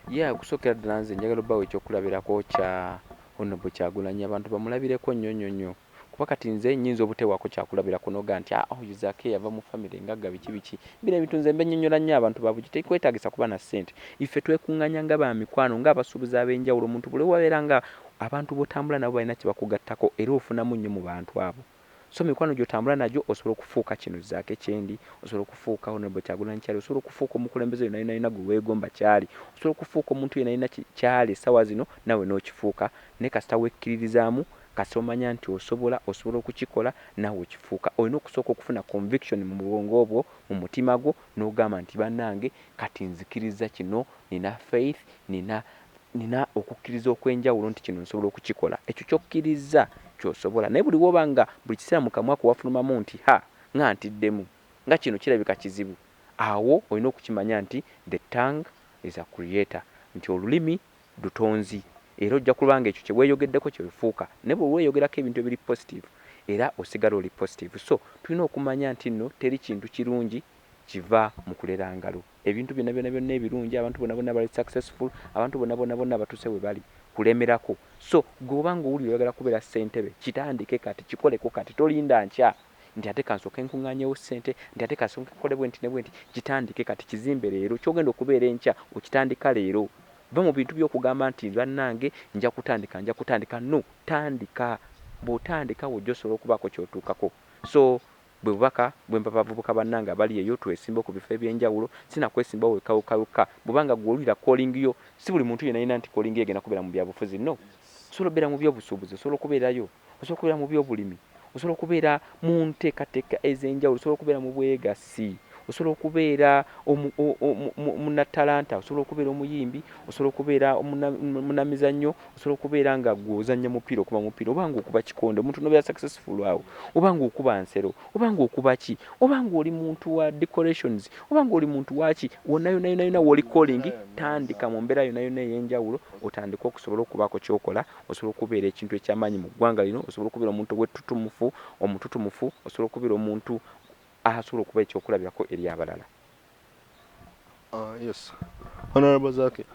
Ye okusookera ddala nze njagala obbawo ekyokulabirako kya Honorable Kyagulanyi, abantu bamulabireko nnyo nnyo nnyo, kuba kati nze nnyinza obutewaako kyakulabirako noga nti, "Ah, oyo Zaake yava mu famire ngagga, biki biki." Bino ebintu nze mbennyonnyola nnyo abantu babugi, tekwetaagisa kuba na ssente. Ife twekuŋŋaanya nga ba mikwano, ng'abasuubuzi ab'enjawulo. Omuntu buli wabeera nga abantu b'otambula nabo balina kye bakugattako, era ofunamu nnyo mu bantu abo. So mikwano gy'otambula nagyo, osobola okufuuka kino Zaake kyendi, osobola okufuuka Honorable Kyagulanyi kyali, osobola okufuuka omukulembeze yonna yonna yonna gwe weegomba kyali, osobola okufuuka omuntu yenna yenna kyali essaawa zino, naawe n'okifuuka. Naye kasita wekkiririzaamu, kasita omanya nti osobola, osobola okukikola, naawe okifuuka. Olina okusooka okufuna conviction mu bwongo bwo, mu mutima gwo, n'ogamba nti, "Bannange, kati nzikiriza kino, nina faith, nina okukkiriza okw'enjawulo nti kino nsobola okukikola." Ekyo kyokkiriza kyosobola. Naye buli woba nga buli kiseera mu kamwa ko wafulumamu nti, "Ha, nga ntiddemu, nga kino kirabika kizibu," awo olina okukimanya nti the tongue is a creator, nti olulimi lutonzi, era ojja kuba nga ekyo kye weeyogeddeko kyewefuuka. Naye bwe weeyogerako ebintu ebiri positive, era osigala oli positive. So tulina okumanya nti nno teri kintu kirungi kiva mu kulera ngalo. Ebintu byonna byonna byonna ebirungi, abantu bonna bonna bali successful, abantu bonna bonna bonna batuuse we bali kulemerako. So gwe oba nga owulira oyagala kubeera ssentebe, kitandike kati, kikoleko kati. Tolinda nkya nti ate kansooke nkuŋŋaanyewo ssente, nti ate kansooke nkole bwe nti ne bwe nti. Kitandike kati, kizimbe leero. Kyogenda okubeera enkya, okitandika leero. Va mu bintu by'okugamba nti, "Bannange, nja kutandika, nja kutandika." No, tandika. Bw'otandika wojja osobola okubaako ky'otuukako. So bwe bubaka bwe mpa bavubuka bannange abali eyo: twesimba ku bifo ebyenjawulo, sinakwesimbawo wekka wekka wekka. Bw'obanga gwe owulira calling yo, si buli muntu yenna yenna nti calling ye egenda kubeera mu byabufuzi. No, osobola okubeera mu byobusuubuzi, osobola okubeerayo, osobola okubeera mu byobulimi, osobola okubeera mu nteekateeka ez'enjawulo, osobola okubeera mu bwegassi, osobola okubeera munnatalanta, osobola okubeera omuyimbi, osobola okubeera munnamizannyo, osobola okubeera nga gwe ozannya mupiira, okuba mupiira, oba nga okuba kikonde, omuntu nobeera successful awo, oba nga okuba nsero, oba nga okuba ki, oba nga oli muntu wa decorations, oba nga oli muntu waki, wonna yonna yonna yonna woli calling. Tandika mu mbeera yonna yonna ey'enjawulo, otandike okusobola okubaako kyokola, osobola okubeera ekintu ekyamaanyi mu ggwanga lino, osobola okubeera omuntu ow'ettutumufu, omututumufu, osobola okubeera omuntu asobola okuba ekyokulabirako eri abalala. Yes, Honorable Zaake,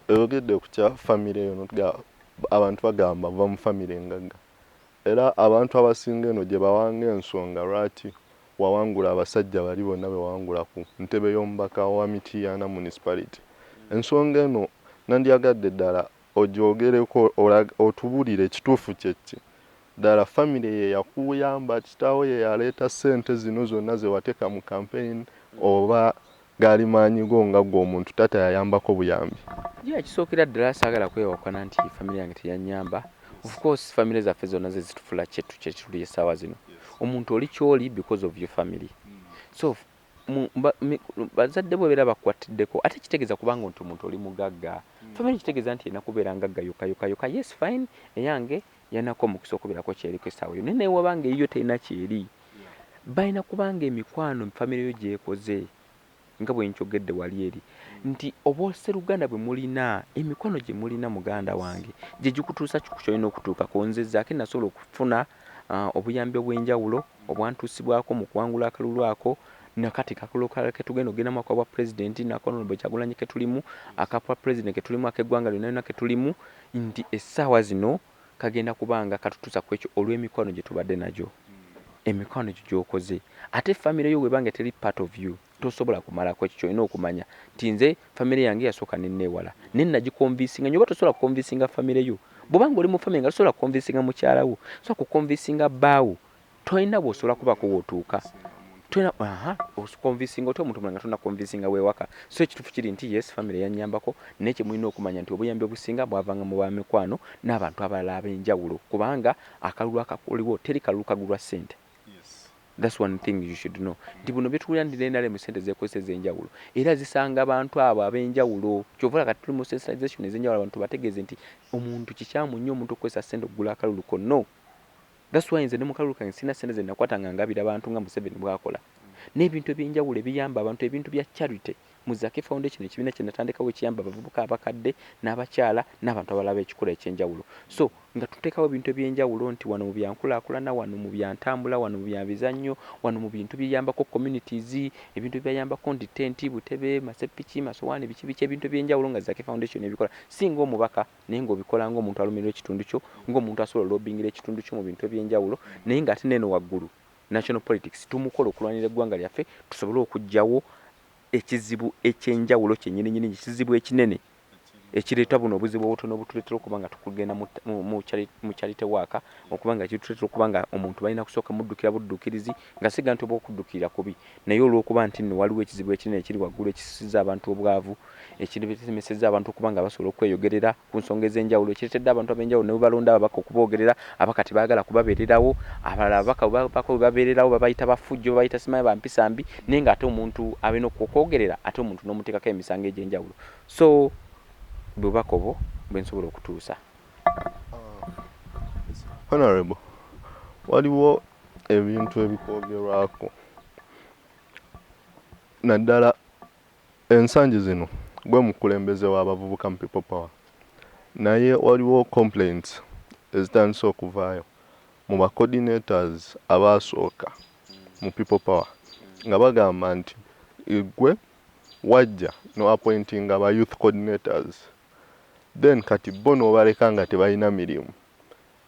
oyogedde ku kya famire eyo, notuga abantu bagamba va mu famire engagga, era abantu abasinga eno gye bawanga ensonga lwaki wawangula abasajja bali bonna be wawangula ku ntebe y'omubaka wa Mityana Municipality. Ensonga eno nandyagadde ddala ogyogereko, otubulire ekituufu kyeki ddala. Famire ye yakuyamba, kitaawo ye yaleeta ssente zino zonna ze wateeka mu campaign, oba gaali maanyi go nga ggwe omuntu, taata yayambako buyambi? Ye ekisookera ddala, saagala kwewakana nti famire yange teyanyamba. Of course family zaffe zonna ze zitufula kyetu kyetuli essaawa zino. Omuntu oli kyoli because of your family. So bazadde bo beera bakwatiddeko, ate kitegeeza kubanga nti omuntu oli mugagga. Family kitegeeza nti erina kubeera ngagga yokka yokka yokka. Yes, fine, eyange yanako omukisa okubeerako kyeriko essaawa yo, naye naye wabanga eyiyo terina kyeri, balina kubanga emikwano family yo gyekoze, nga bwe nkyogedde wali eri nti obw'oseruganda bwe mulina, emikwano gye mulina, muganda wange, gye gikutuusa ku kyolina okutuukako. Nze Zaake nasobola okufuna obuyambi obw'enjawulo obwantuusibwako mu kuwangula akalulu ako. Nakati kakalulu ketugenda okugenda mu bwa pulezidenti nako Kyagulanyi ketulimu, akabwa pulezidenti ketulimu, ak'eggwanga lyonna lyonna ketulimu, nti essaawa zino kagenda kubanga katutuusa ku ekyo olw'emikwano gye tubadde nagyo, emikwano gyo gy'okoze. Ate famire yo bwebanga teri part of you, tosobola kumalako. Ekyo kyolina okumanya nti nze famire yange yasooka nenneewala, naye nagiconvincinga nyo. Oba tosobola kuconvincinga famire yo, bwobanga oli mu famire nga tosobola kuconvincinga mukyala wo, sobola kuconvincinga bbaawo, tolina bw'osobola kubako wootuuka. Tolina aha oconvincinga otya omuntu mulala nga tonaconvincinga weewaka? So ekituufu kiri nti yes, famire yannyambako, naye kyemulina okumanya nti obuyambi obusinga bwavanga mu bamikwano n'abantu abalala ab'enjawulo, kubanga akalulu akakoliwo teri kalulu kagulwa ssente. That's one thing you should know, nti buno byetuwulira nti NRM sente zekozesa ez'enjawulo era zisanga abantu abo ab'enjawulo. Kyova kati tuli mu sensitization ez'enjawulo, abantu bategeeze nti omuntu kikyamu nnyo omuntu okukozesa sente okugula akalulu ko. No, that's why nze ne mu kalulu kange sirina sente ze nakwata nga ngabira abantu nga Museveni bw'akola, n'ebintu ebyenjawulo ebiyamba abantu, ebintu bya charity mu Zaake Foundation, ekibiina kye natandikawo ekiyamba abavubuka, abakadde n'abakyala n'abantu abalala b'ekikula ekyenjawulo. So nga tuteekawo ebintu ebyenjawulo nti wano mu byankulaakulana, wano mu byantambula, wano mu byamizannyo, wano mu bintu biyambako communities, ebintu ebibayambako nti tenti, butebe, masepiki, masowaani, biki biki, ebintu ebyenjawulo nga Zaake Foundation ebikola, si ng'omubaka, naye ng'obikola ng'omuntu alumirwa ekitundu kyo, ng'omuntu asobola olobingira ekitundu kyo mu bintu ebyenjawulo. Naye ng'ate neeno waggulu national politics tumukola okulwanira eggwanga lyaffe, tusobole okuggyawo ekizibu ekyenjawulo kyennyininyini, ekizibu ekinene ekireeta buno obuzibu obutono obutuleetera okuba nga tukugenda mu charity work, okuba nga kituleetera okuba nga omuntu balina kusooka muddukira budduukirizi, nga siga nti oba okuddukirira kubi, naye olw'okuba nti nno waliwo ekizibu ekinene ekiri waggulu ekisisizza abantu obwavu, ekiremesezza abantu okuba nga basobola okweyogerera ku nsonga ez'enjawulo, ekireetedde abantu ab'enjawulo ne bwe balonda ababaka okuboogerera, abaka tebaagala kubabeererawo, abalala ababaka bwe babeererawo babayita bafujjo, babayita simanyi bampisa mbi, naye ng'ate omuntu alina okwogerera, ate omuntu n'omuteekako emisango egy'enjawulo. So bubaka obwo bwe nsobola okutuusa. Honorable, waliwo ebintu ebikwogerwako naddala ensangi zino gwe mukulembeze w'abavubuka mu People Power, naye waliwo complaints ezitandise okuvaayo mu ba coordinators abaasooka mu People Power, nga bagamba nti gwe wajja no appointinga ba youth coordinators, then kati bo n'obaleka nga tebalina mirimu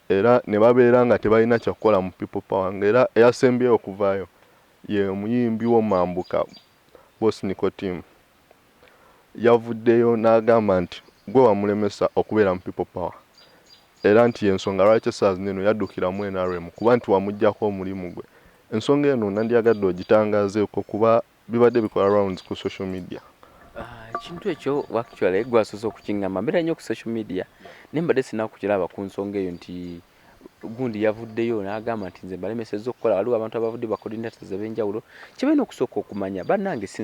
era ne babeera nga tebalina kyakukola mu People Power, ng'era eyasembyeyo okuvaayo ye omuyimbi w'omambuka Boss Nicotine, yavuddeyo n'agamba nti gwe wamulemesa okubeera mu People Power, era nti yensonga lwaki essaawa zino eno yaddukira mu NRM, kuba nti wamuggyako omulimu gwe. Ensonga eno nandyagadde ogitangaazeeko, kuba bibadde bikola rounds ku social media. Ekintu ekyo actually gwasoose okukiŋŋamba. Mbeera nnyo ku social media, naye mbadde sina kukiraba ku nsonga eyo nti gundi yavuddeyo n'agamba nti nze mbalemesezza okukola. Waliwo abantu abavudde, ba coordinators ab'enjawulo, kye balina okusooka okumanya, bannange, si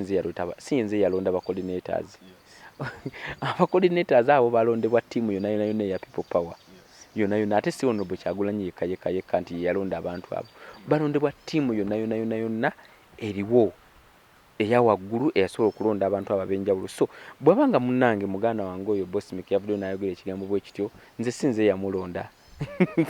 nze yalonda ba coordinators. Aba coordinators abo balondebwa ttiimu yonna yonna yonna eya People Power yonna yonna. Ate si Honorable Kyagulanyi yekka yekka yekka nti ye yalonda abantu abo, balondebwa ttiimu yonna yonna yonna yonna eriwo eya waggulu eyasobola okulonda abantu abo ab'enjawulo. So bw'aba nga munnange, muganda wange oyo Bosmic yavuddeyo n'ayogera ekigambo bwe kityo, nze si nze yamulonda,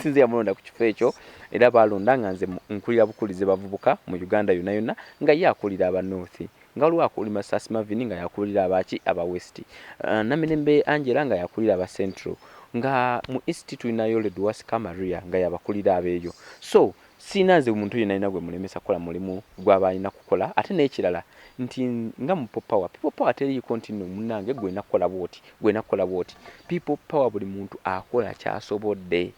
si nze yamulonda ku kifo ekyo. Era balonda nga nze nkulira bukulize bavubuka mu Uganda yonna yonna, nga ye akulira aba North, nga waliwo akulira Masasi Marvin nga yakulira abaki aba West, Namirembe Angela nga yakulira aba Central, nga mu East tulinayo Ledwasika Maria nga yabakulira abeeyo. So siina nze omuntu yenna alina gwe mulemesa kukola mulimu gw'aba alina kukola. Ate n'ekirala nti nga mu People Power, People Power teriiko nti nno munnange gwena kukola bwoti, gwena kukola bwoti. People Power buli muntu akola kyasobodde.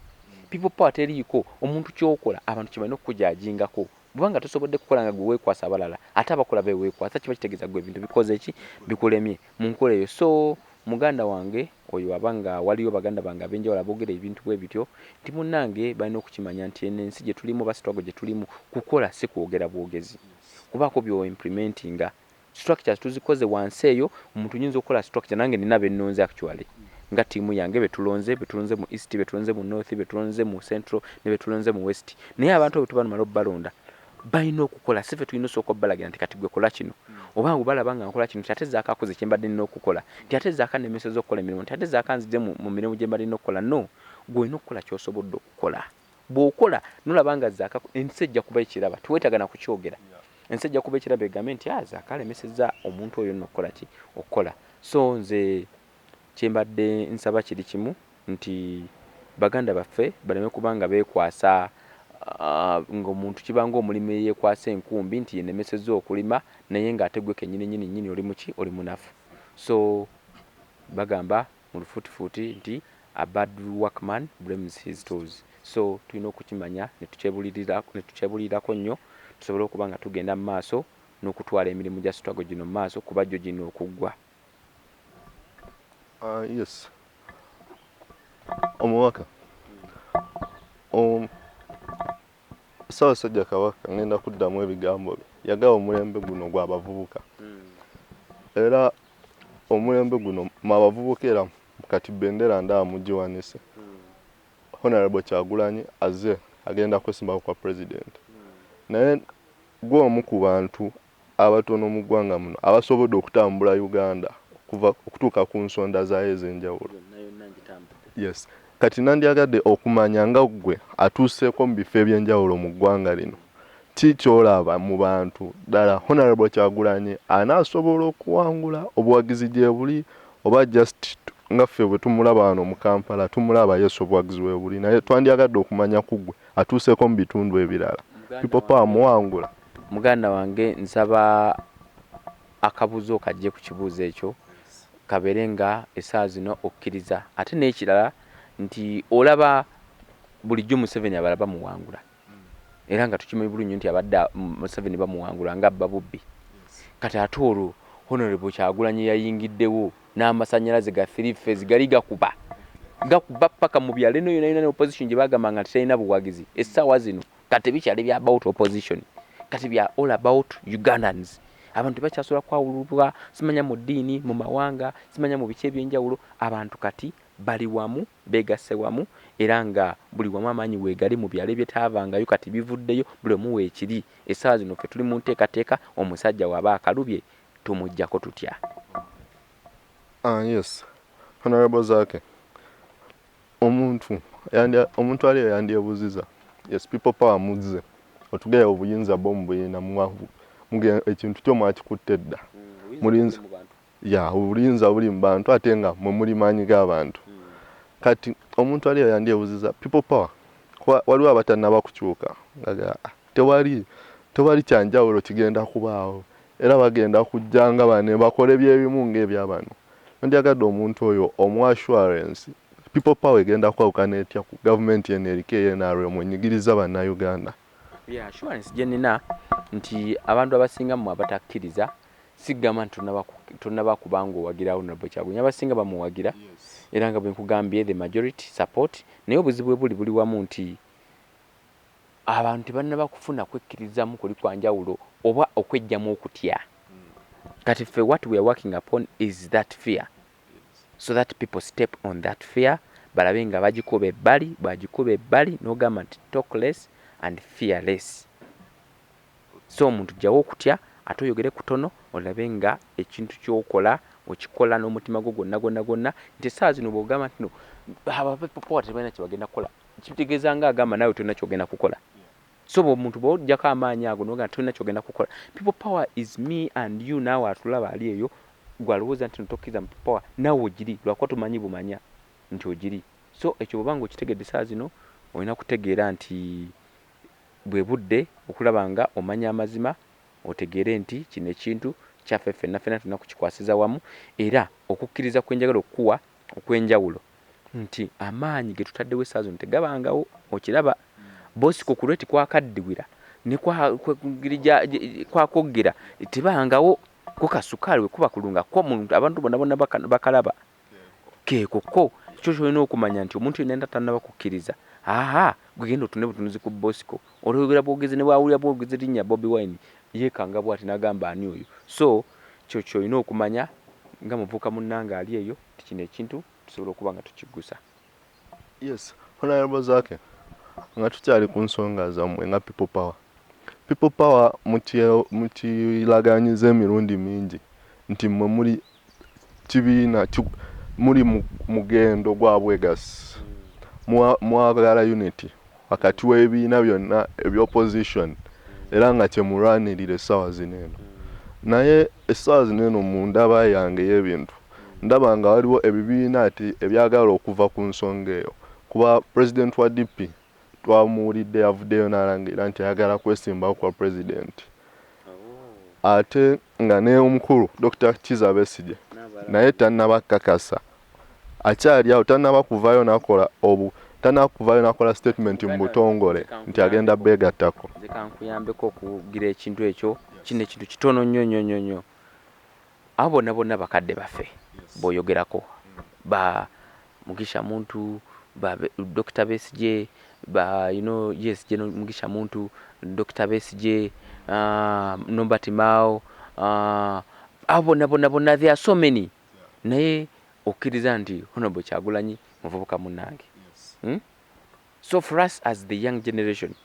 People Power teriiko omuntu, kyokola abantu kye balina okukujajingako. Bwubanga tosobodde kukola nga gwe weekwasa abalala, ate abakola beweekwasa, kiba kitegeeza gwe ebintu bikoze ki, bikulemye mu nkola eyo. So Muganda wange oyo aba nga waliyo baganda bange ab'enjawulo aboogera ebintu bwe bityo nti munnange balina okukimanya nti eno ensi gye tulimu oba struggle gye tulimu kukola si kwogera bwogezi, kubaako byo implementinga. Structures tuzikoze wansi eyo, omuntu nyinza okukola structure nange nina bennonze actually nga ttiimu yange betulonze mu east, betulonze mu north, betulonze mu central ne betulonze mu west. Naye abantu abo tuba numala obbalonda balina okukola, si ffe tulina osooka obbalagira nti kati gwe kola kino, oba nga balaba nga nkola kino nti ate Zaake akoze kye mbadde nina okukola, nti ate Zaake annemesezza okukola emirimu, nti ate Zaake anzigye mu mirimu gye mbadde nina okukola. No, gwe olina okukola ky'osobodde okukola. Bw'okola nolaba nga Zaake, ensi ejja kuba ekiraba, teweetaaga na kukyogera, ensi ejja kuba ekiraba egambe nti ah, Zaake alemesezza omuntu oyo nno okukola ki, okukola. So nze kyembadde nsaba kiri kimu nti baganda baffe baleme kuba nga beekwasa ng'omuntu kiba ng'omulimi eyeekwasa enkumbi nti yenemesezza okulima naye ng'ate gwe kennyini nnyini nnyini oli muki, oli munafu. So bagamba mu lufuutifuuti nti a bad workman blames his tools. So tulina okukimanya ne tukyebulirako nnyo tusobole okuba nga tugenda mu maaso n'okutwala emirimu gya struggle gino mu maaso kuba gyo gino okuggwa. Yes, omubaka Ssaabasajja Kabaka, ngenda kuddamu ebigambo bye yagaba, omulembe guno gw'abavubuka, era omulembe guno mwe abavubuka, era kati bendera ndaba mugiwanise. Honorable Kyagulanyi azze agenda kwesimbako kwa president, naye gwe omu ku bantu abatono mu ggwanga muno abasobodde okutambula Uganda okuva okutuuka ku nsonda zaayo ez'enjawulo. Yes, kati nandyagadde okumanya nga ggwe atuuseeko mu bifo ebyenjawulo mu ggwanga lino, ki kyolaba mu bantu ddala? Honorable Kyagulanyi anaasobola okuwangula? Obuwagizi gye buli oba just nga ffe bwe tumulaba wano mu Kampala tumulaba? Yes, obuwagizi bwe buli, naye twandyagadde okumanya ku ggwe atuuseeko mu bitundu ebirala, People Power muwangula? Muganda wange, nsaba akabuuzo kajje ku kibuuzo ekyo kabeere nga essaawa zino okkiriza, ate n'ekirala nti olaba bulijjo Museveni abalala bamuwangula, era nga tukimanyi bulungi nti abadde Museveni bamuwangula nga abba bubbi. Kati ate olwo Honorable Kyagulanyi yayingiddewo n'amasanyalaze ga three phase gali gakuba gakuba paka mu byalo eno yona yona ne opposition gye bagambanga nti terina buwagizi. Essaawa zino kati bikyali bya about opposition, kati bya all about Ugandans. Abantu tebakyasobola kwawulibwa simanya mu ddiini, mu mawanga, simanya mu biki ebyenjawulo. Abantu kati bali wamu, begasse wamu, era nga buli wamu amaanyi weegali. Mu byalo ebyetaavangayo kati bivuddeyo, buli omu weekiri. Essaawa zino ffe tuli mu nteekateeka, omusajja waba akalubye tumuggyako tutya? Ah, yes, Honorable Zaake, omuntu ali yandyebuuziza, yes, People Power muzze otugeya obuyinza bwo mubuyina, ekintu kyo mwakikutte dda. Mulinze. Ya, obuyinza buli mu bantu, ate nga mwe muli maanyi g'abantu. Kati omuntu ali yandyebuuziza People Power, kuba waliwo abatannaba kukyuka nga "Ah, tewali kyanjawulo kigenda kubaawo, era bagenda kujja nga bane bakole byebimu ng'ebyabano." Ndyagadde omuntu oyo omu assurance, People Power egenda kwawukana etya ku gavumenti eno eriko eya NRM enyigiriza Bannayuganda? Yeah, assurance gye nnina nti abantu abasinga mmwe abatakkiriza, sigamba nti tonnaba kubanga owagira Honorable Kyagulanyi, abasinga bamuwagira, era nga bwe nkugambye the majority support. Naye obuzibu bwe buli wamu nti abantu tebannaba kufuna kwekkirizamu kuli kwa njawulo oba okwejjamu okutya. Kati ffe what we are working upon is that fear, so that people step on that fear, balabe nga bagikuba ebbali. Bwagikuba ebbali n'ogamba nti talk less and fear less. So omuntu jjawo okutya ate oyogere kutono, olabe nga ekintu kyokola okikola n'omutima gwo gwonna gwonna gwonna, nti essaawa zino bw'ogamba nti no aba People Power tebalina kye bagenda kukola, kitegeeza nga agamba naawe tolina kyogenda kukola. So bw'omuntu bw'ojjako amaanyi ago n'ogamba tolina kyogenda kukola, People Power is me and you, naawe atulaba ali eyo gwalowooza nti no tokkiriza mu People Power, naawe ogiri, lwakuba tomanyi bumanya nti ogiri. So ekyo bw'oba nga okitegedde essaawa zino, olina kutegeera nti bwe budde okulaba nga omanya amazima, otegeere nti kino ekintu kyaffe ffenna ffenna, tulina kukikwasiza wamu. Era okukkiriza kwenjagala okukuwa okw'enjawulo nti amaanyi ge tutaddewo essaawa zino tegabangawo. Okiraba Bosco ku lweti kwakaddiwira ne ngeri kwakoggera tebangawo ko kasukaali we kuba kulunga ko muntu abantu bonna bonna bakalaba. Keeko ko kyo kyolina okumanya nti omuntu yenna tannaba kukkiriza, aha, gwe genda otunule butunuzi ku Bosco, olwogera bwogezi ne bwawulira bwogezi linnya Bobi Wine, yeekanga bwati n'agamba, "Ani oyo?" So kyo kyolina okumanya nga muvubuka munnange ali eyo, ti kino ekintu tusobola okuba nga tukiggusa. Yes, Honorable Zaake, nga tukyali ku nsonga zammwe nga People Power, People Power mukiraganyiza emirundi mingi nti mmwe muli kibiina muli mu mugendo gwa bwegasi, mwagala unity wakati w'ebibiina byonna eby'opposition, era nga kyemulwanirira essaawa zino eno. Naye essaawa zino eno, mu ndaba yange y'ebintu, ndaba nga waliwo ebibiina ati ebyagala okuva ku nsonga eyo, kuba president wa DP twamuwulidde yavuddeyo n'alangira nti ayagala kwesimbawo kwa president, ate nga ne omukulu Dr. Kizza Besigye naye tannaba kakasa, akyali awo, tannaba kuvaayo n'akola obu tannaba kuvaayo n'akola statement mu butongole nti agenda beegattako. Nze kankuyambeko okugira ekintu ekyo. Kino ekintu kitono nnyo nnyo nnyo nnyo. Abo bonna bonna bakadde baffe b'oyogerako, ba Mugisha Muntu, ba Dr. Besigye, ba yes, General Mugisha Muntu, Dr. Besigye, Norbert Mao, abo bonna bonna bonna, there are so many. Naye okkiriza nti Honorable Kyagulanyi muvubuka munnange, So for us as the young generation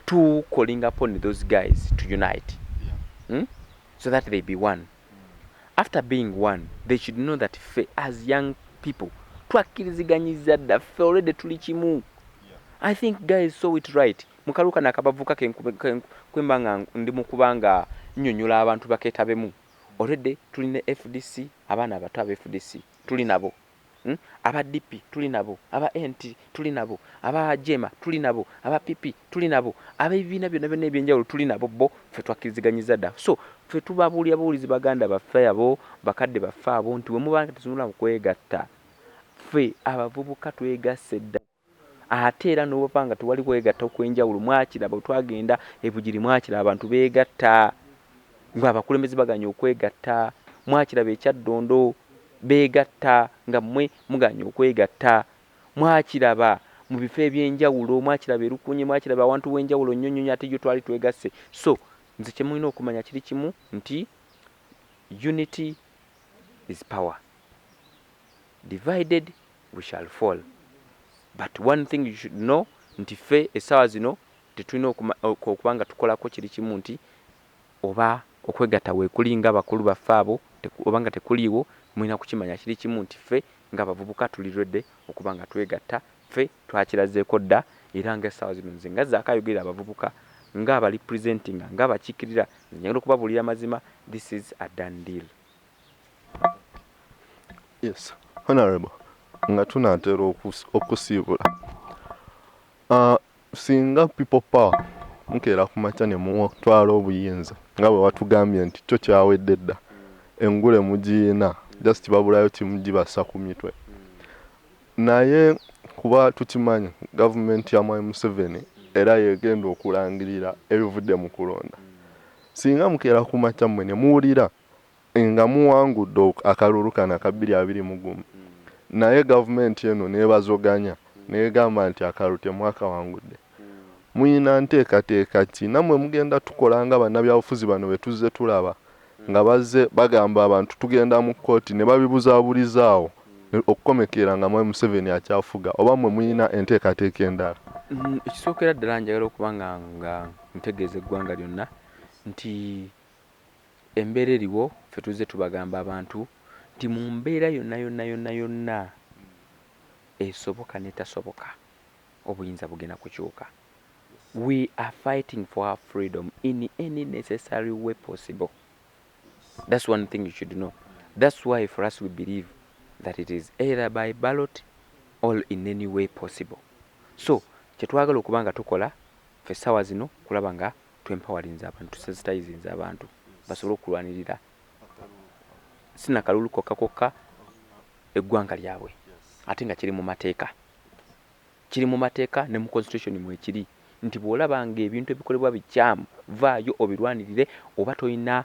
to calling upon those guys to unite, So that they be one. After being one, they should know that ffe as young people twakkiriziganyiza dda, ffe already tuli kimu. I think guys saw it right mu kalulu kano akabavuka kwemba nga ndi mu kuba nga nnyonnyola abantu bakeetabemu. Already tulina FDC, abaana abato aba FDC tuli nabo, Aba DP tuli nabo, aba NT tuli nabo, aba JEEMA tuli nabo, aba PP tuli nabo, ab'ebibiina byonna byonna ebyenjawulo tuli nabo. Bo ffe twakkiriziganyiza dda. So ffe tubabuulira buwulizi baganda baffe abo, bakadde baffe abo, nti we muba nga tetusobola kwegatta, ffe abavubuka twegasse dda. Ate era n'oba nga tewali kwegatta okw'enjawulo, mwakiraba twagenda ebugiri, mwakiraba abantu beegatta ng'abakulembeze baganye okwegatta. Mwakiraba ekyaddondo beegatta nga mmwe muganye okwegatta. Mwakiraba mu bifo ebyenjawulo, mwakiraba erukunye, mwakiraba awantu w'enjawulo nnyo nnyo, ate yo twali twegasse. So nze kye mulina okumanya kiri kimu nti unity is power, divided we shall fall. But one thing you should know nti ffe essaawa zino tetulina okuba nga tukolako kiri kimu nti oba okwegatta weekuli nga bakulu baffe abo oba nga tekuliiwo, mulina kukimanya kiri kimu nti ffe ng'abavubuka tuli ready okuba nga twegatta. Ffe twakirazeeko dda, era nga essaawa zino nze nga Zaake ayogerera abavubuka, ng'abali presentinga, ng'abakiikirira, nze njagala okubabuulira amazima, this is a done deal. Yes, Honorable, nga tunaatera okusiibula, singa People Power mukeera ku makya ne mutwala obuyinza nga bwe watugambye nti kyo kyawedde dda, engule mugiyina, just babulayo kimu gibassa ku mitwe, naye kuba tukimanyi gavumenti ya Mwami Museveni era yegenda okulangirira ebivudde mu kulonda, singa mukeera ku makya mmwe ne muwulira nga muwangudde akalulu kano aka 2021, naye gavumenti eno n'ebazoganya n'egamba nti akalulu temwakawangudde, muyina nteekateeka ki? Nammwe mugenda tukola nga bannabyabufuzi bano be tuzze tulaba nga bazze bagamba abantu tugenda mu kkooti ne babibuzaabuliza okukomekera nga Mwami Museveni akyafuga, oba mmwe muyina enteekateeka endala? Ekisookera ddala, njagala okuba nga ntegeeza eggwanga lyonna nti embeera eriwo, ffe tuzze tubagamba abantu nti mu mbeera yonna yonna yonna yonna esoboka n'etasoboka, obuyinza bugenda kukyuka. We are fighting for our freedom in any necessary way possible. That's one thing you should know. That's why for us we believe that it is either by ballot or in any way possible. So kyetwagala okuba nga tukola ffe essaawa zino kulaba nga twempoweringa abantu, tusensitizinze abantu basobole okulwanirira sinakalulu kokka kokka eggwanga lyabwe, ate nga kiri mu mateeka, kiri mu mateeka ne mu constitution mwekiri nti bw'olaba nga ebintu ebikolebwa bikyamu, vaayo obirwanirire, oba tolina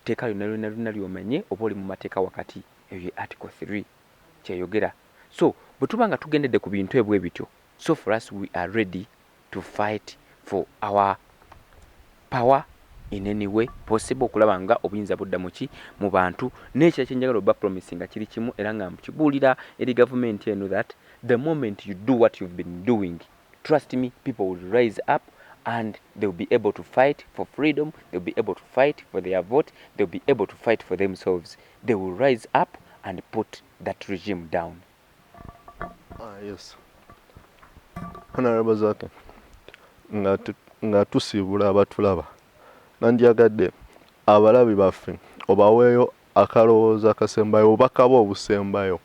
tteeka lyonna lyonna lyonna ly'omanye oba oli mu mateeka wakati. Eyo ye Article 3. Kyeyogera. So bwe tuba nga tugendedde ku bintu ebwe bityo, so for us we are ready to fight for our power in any way possible, okulaba nga obuyinza budda muki mu bantu. N'ekira kyenjagala oba promise nga kiri kimu, era nga nkibuulira eri gavumenti eno, that the moment you do what you've been doing, trust me, people will rise up and they will be able to fight for freedom, they will be able to fight for their vote, they will be able to fight for themselves. They will rise up and put that regime down. Ah, yes. Honorable Zaake, nga tusiibula abatulaba, nandyagadde abalabi baffe obaweeyo akalowoozo akasembayo, obubaka bwo obusembayo.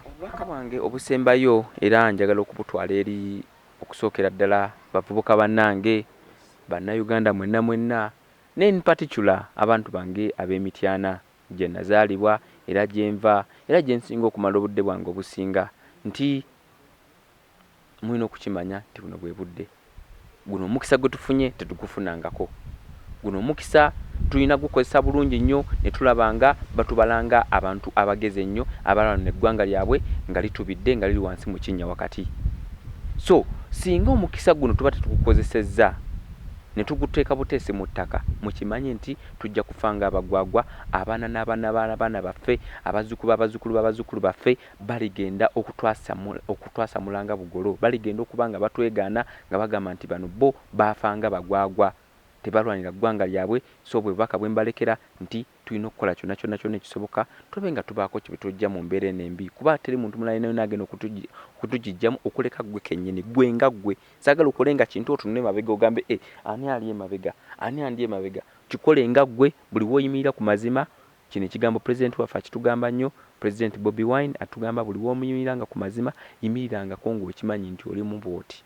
Obubaka bwange obusembayo, era njagala okubutwala eri okusookera ddala bavubuka bannange, Bannayuganda mwenna mwenna, ne in particular abantu bange ab'Emityana gye nazaalibwa era gye nva era gye nsinga okumala obudde bwange obusinga, nti mulina okukimanya nti buno bwe budde, guno omukisa gwe tufunye tetugufunangako. Guno omukisa tulina gukozesa bulungi nnyo, ne tulaba nga batubalanga abantu abagezi ennyo abalwana eggwanga lyabwe nga litubidde, nga liri wansi mu kinnya wakati. So singa omukisa guno tuba tetugukozesezza ne tuguteeka buteesi mu ttaka, mukimanye nti tujja kufa nga abagwagwa. Abaana n'abaana b'abaana baffe, abazzukulu b'abazzukulu b'abazzukulu baffe baligenda okutwasamula nga bugolo, baligenda okuba nga batwegaana nga bagamba nti bano bo baafanga bagwagwa, tebalwanira ggwanga lyabwe. So bwe bubaka bwe mbalekera nti tulina okukola kyonna kyonna kyonna ekisoboka tulabe nga tubaako kye tujja mu mbeera eno embi, kuba teri muntu mulala yenna agenda okutugijjamu okuleka ggwe kennyini, ggwe nga ggwe. Saagala okole nga kintu otunule mabega ogambe, "E, ani ali emabega? Ani andi emabega?" Kikole nga ggwe buli w'oyimirira ku mazima. Kino ekigambo pulezidenti waffe akitugamba nnyo, Pulezidenti Bobi Wine atugamba, buli w'omuyimirira nga ku mazima, yimirirangako ng'okimanyi nti oli mu bw'oti.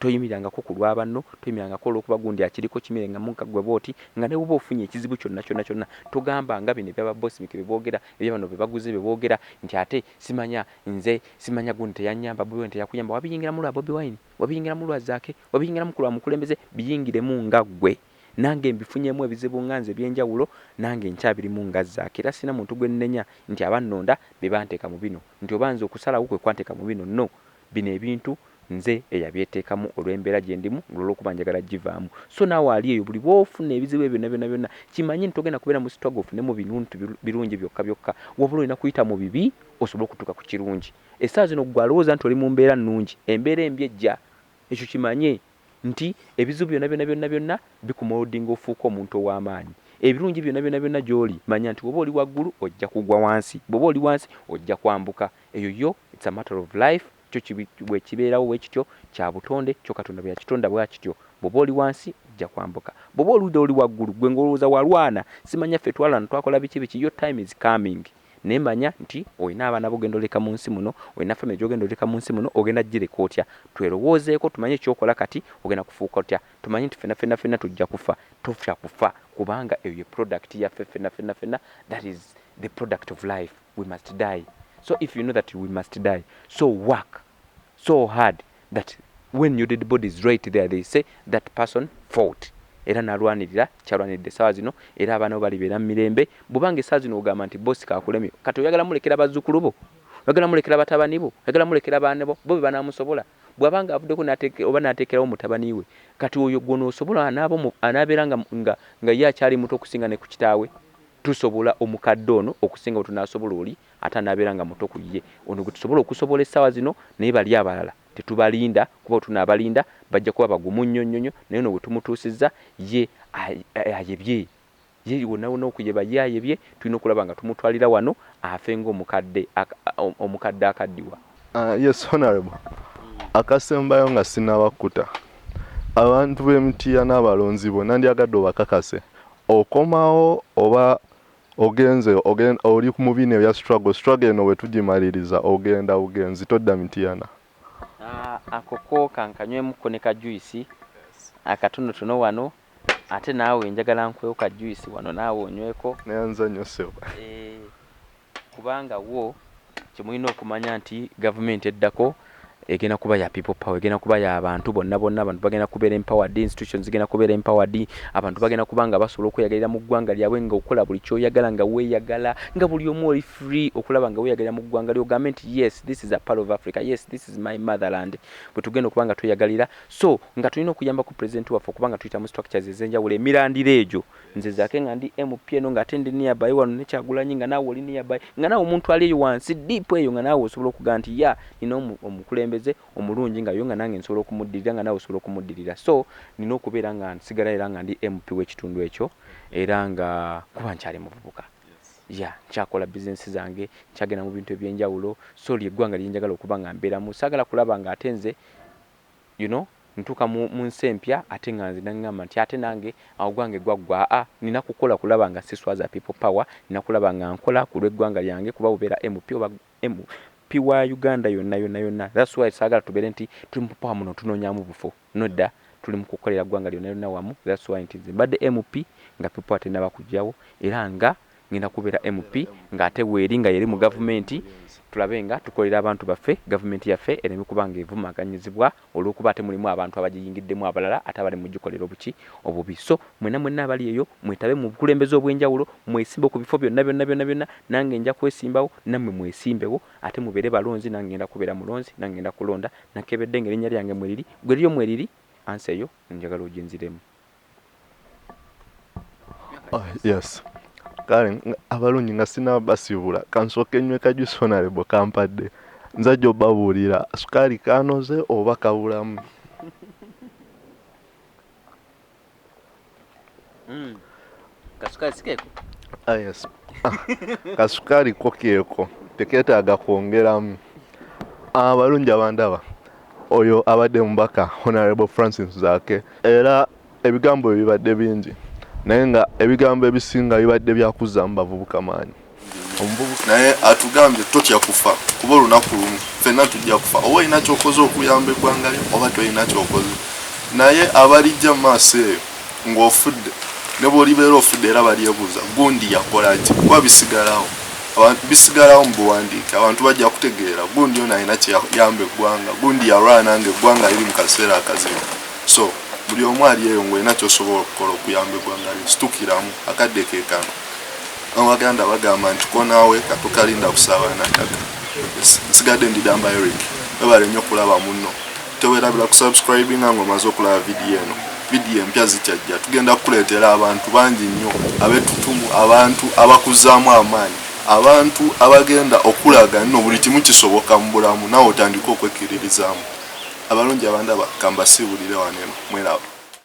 Toyimirirangako ku lwa banno, toyimirirangako olw'okuba gundi akiriko, kimirengamu nga ggwe bw'oti, nga ne bw'oba ofunye ekizibu kyonna kyonna kyonna, togamba nga bino ebyaba Bosmic bye boogera, ebya bano bye baguze bye boogera nti ate simanya nze, simanya gundi teyannyamba, Bobi Wine teyakuyamba. Wabiyingiramu lwa Bobi Wine, wabiyingiramu lwa Zaake, wabiyingiramu ku lwa mukulembeze? Biyingiremu nga ggwe. Nange mbifunyemu ebizibu nga nze ebyenjawulo, nange nkyabirimu nga Zaake, era sina muntu gwe nnenya nti abannonda be banteeka mu bino, nti oba nze okusalawo kwe kwanteeka mu bino. No, bino ebintu nze eyabyeteekamu olw'embeera gye ndimu, olw'okuba njagala givaamu. So naawe ali eyo, buli bw'ofuna ebizibu ebyo byonna byonna byonna, kimanye nti togenda kubeera mu struggle ofunemu bintu birungi byokka byokka, wabula olina kuyita mu bibi osobole okutuuka ku kirungi. Essaawa zino ggwe alowooza nti oli mu mbeera nnungi, embeera embi ejja. Ekyo kimanye nti ebizibu byonna byonna byonna byonna bikumoldinga ofuuka omuntu ow'amaanyi. Ebirungi byonna byonna byonna gy'oli, manya nti bw'oba oli waggulu ojja kugwa wansi, bw'oba oli wansi ojja kwambuka. Eyo yo it's a matter of life. Kyo bwe kibeerawo bwe kityo, kya butonde kyo, Katonda bwe yakitonda bwe kityo. Bw'oba oli wansi ojja kwambuka, bw'oba oludda oli waggulu, gwe ng'olowooza walwana, simanya ffe twalwana, twakola biki biki, your time is coming. Naye manya nti olina abaana b'ogenda oleka mu nsi muno, olina family gy'ogenda oleka mu nsi muno, ogenda gireka otya? Twerowoozeeko, tumanye ekyokola kati, ogenda kufuuka otya? Tumanye nti ffenna ffenna ffenna tujja kufa. Totya kufa, kubanga eyo ye product yaffe ffenna ffenna ffenna. That is the product of life. We must die. So if you know that we must die, so work so hard that when your dead body is right there, they say that person fought, era nalwanirira kyalwaniridde essaawa zino, era abaana bo balibeera mu mirembe. Bwobanga essaawa zino ogamba nti bosi kakulemye, kati oyagala mulekera bazzukulu bo, oyagala mulekera batabani bo, oyagala mulekera baana bo, bo be banaamusobola? Bw'abanga avuddeko oba n'ateekerawo mutabani we, kati oyo gw'onoosobola anaabeera nga ye akyali muto okusinga ne ku kitaawe? Tusobola omukadde ono okusinga bwe tunaasobola oli ate anaabeera nga muto ku ye. Ono gwe tusobola okusobola essaawa zino, naye bali abalala tetubalinda, kuba bwe tunaabalinda bajja kuba bagumu nnyo nnyo nnyo. Naye ono bwe tumutuusizza, ye ayebye, ye wonna wonna okuyeba ye ayebye. Tulina okulaba nga tumutwalira wano afe ng'omukadde omukadde akaddiwa. Yes, honorable, akasembayo nga sinabakkuta, abantu b'Emitiya n'abalonzi bo nandyagadde obakakase, okomawo oba ogenze oli mu bino ebya struggle? Struggle eno bwe tugimaliriza, ogenda bugenzi, todda Mitiyana? Ah, ako ko kankanywemuko ne ka juice akatonotono wano, ate naawe njagala nkwewo ka juice wano, naawe onyweko. Neyanza nnyo, ssebo. Eh, kubanga wo kyemulina okumanya nti gavumenti eddako Egenda kuba ya people power, egenda kuba ya bantu bonna bonna. Abantu bagenda kubeera empowered, institutions zigenda kubeera empowered, abantu bagenda kuba nga basobola okweyagalira mu ggwanga lyabwe, nga okola buli kyoyagala, nga weeyagala, nga buli omu oli free okulaba nga weeyagalira mu ggwanga lyo, ogambe nti yes, this is a part of Africa, yes, this is my motherland. Bwe tugenda okuba nga tweyagalira, so nga tulina okuyamba ku president waffe okuba nga tuyita mu structures ez'enjawulo, emirandira egyo. Nze Zaake nga ndi MP eno, ng'ate ndi nearby wano ne Kyagulanyi, nga naawe oli nearby, nga naawe omuntu ali eyo wansi deep eyo, nga naawe osobola okugamba nti ya nina omukulembeze omulungi nga yo, nga nange nsobola okumuddirira, nga naawe osobola okumuddirira. So nina okubeera nga nsigala era nga ndi MP w'ekitundu ekyo, era nga kuba nkyali muvubuka, ya nkyakola bizinesi zange, nkyagenda mu bintu ebyenjawulo. So lyeggwanga lyenjagala okuba nga mbeeramu. Saagala kulaba nga ate nze ntuuka mu nsi empya, ate nga nze naŋŋamba nti ate nange awo gwange gwaggwa. Aa, nina kukola kulaba nga siswaza people power, nina kulaba nga nkola ku lw'eggwanga lyange, kuba bubeera MP oba MP wa Uganda yonna yonna yonna. That's why saagala tubeere nti tuli mu power muno tunoonyaamu bufo. Nodda, tuli mu kukolera ggwanga lyonna lyonna wamu. That's why nti nze mbadde MP nga people power tennaba kujjawo, era nga ngenda kubeera MP ng'ate weeri nga yeri mu gavumenti, tulabe nga tukolera abantu baffe, gavumenti yaffe ereme kuba nga evumaganyizibwa olw'okuba ate mulimu abantu abagiyingiddemu abalala ate abali mugikolera obuki obubi. So mwenna mwenna abali eyo, mwetabe mu bukulembeze obw'enjawulo, mwesimbe ku bifo byonna byonna byonna byonna. Nange nja kwesimbawo, nammwe mwesimbewo, ate mubeere balonzi. Nange ngenda kubeera mulonzi, nange ngenda kulonda. Nakebedde nga erinnya lyange mweriri, gwe liryo mweriri. Ansi eyo njagala ogenziremu. Oh, yes, kale abalungi, nga sinabasiibula, kansooke nywe ka juice honorable kampadde. Nzajja obabuulira sukaali kanoze oba kabulamu. Kasukaali sikeeko? Ah, yes. Ah, kasukaali ko keeko, tekeetaaga kwongeramu. Abalungi abandaba, oyo abadde mubaka Honorable Francis Zaake, era ebigambo bibadde bingi, naye nga ebigambo ebisinga bibadde byakuzzamu bavubuka maanyi. Naye atugambye totya kufa, kuba olunaku lumu ffenna tujja kufa. Oba olina kyokoze okuyamba eggwanga lyo oba tolina kyokoze, naye abalijja mu maaso eyo ng'ofudde, ne bw'olibeera ofudde, era balyebuuza gundi yakola ki, kuba bisigalawo, bisigalawo mu buwandiike. Abantu bajja kutegeera gundi ono alina kyeyamba eggwanga, gundi yalwana nga eggwanga liri mu kaseera akazibu. So buli omu ali eyo ng'olina kyosobola okukola okuyamba eggwanga lyo, situkiramu, akadde ke kano. Abaganda bagamba nti konaawe katukalinda kusaba nataka. Nsigadde ndidamba Eric, webale nnyo okulaba munno. Tewerabira kusubscribinga ng'omaze okulaba vidiyo eno. Vidiyo empya zikyajja, tugenda kukuleetera abantu bangi nnyo abetutumu, abantu abakuzaamu amaanyi, abantu abagenda okulaga nno buli kimu kisoboka mu bulamu, naawe otandike okwekkiririzaamu. Abalungi abandaba, kambasiibulire wano eno, mweraba.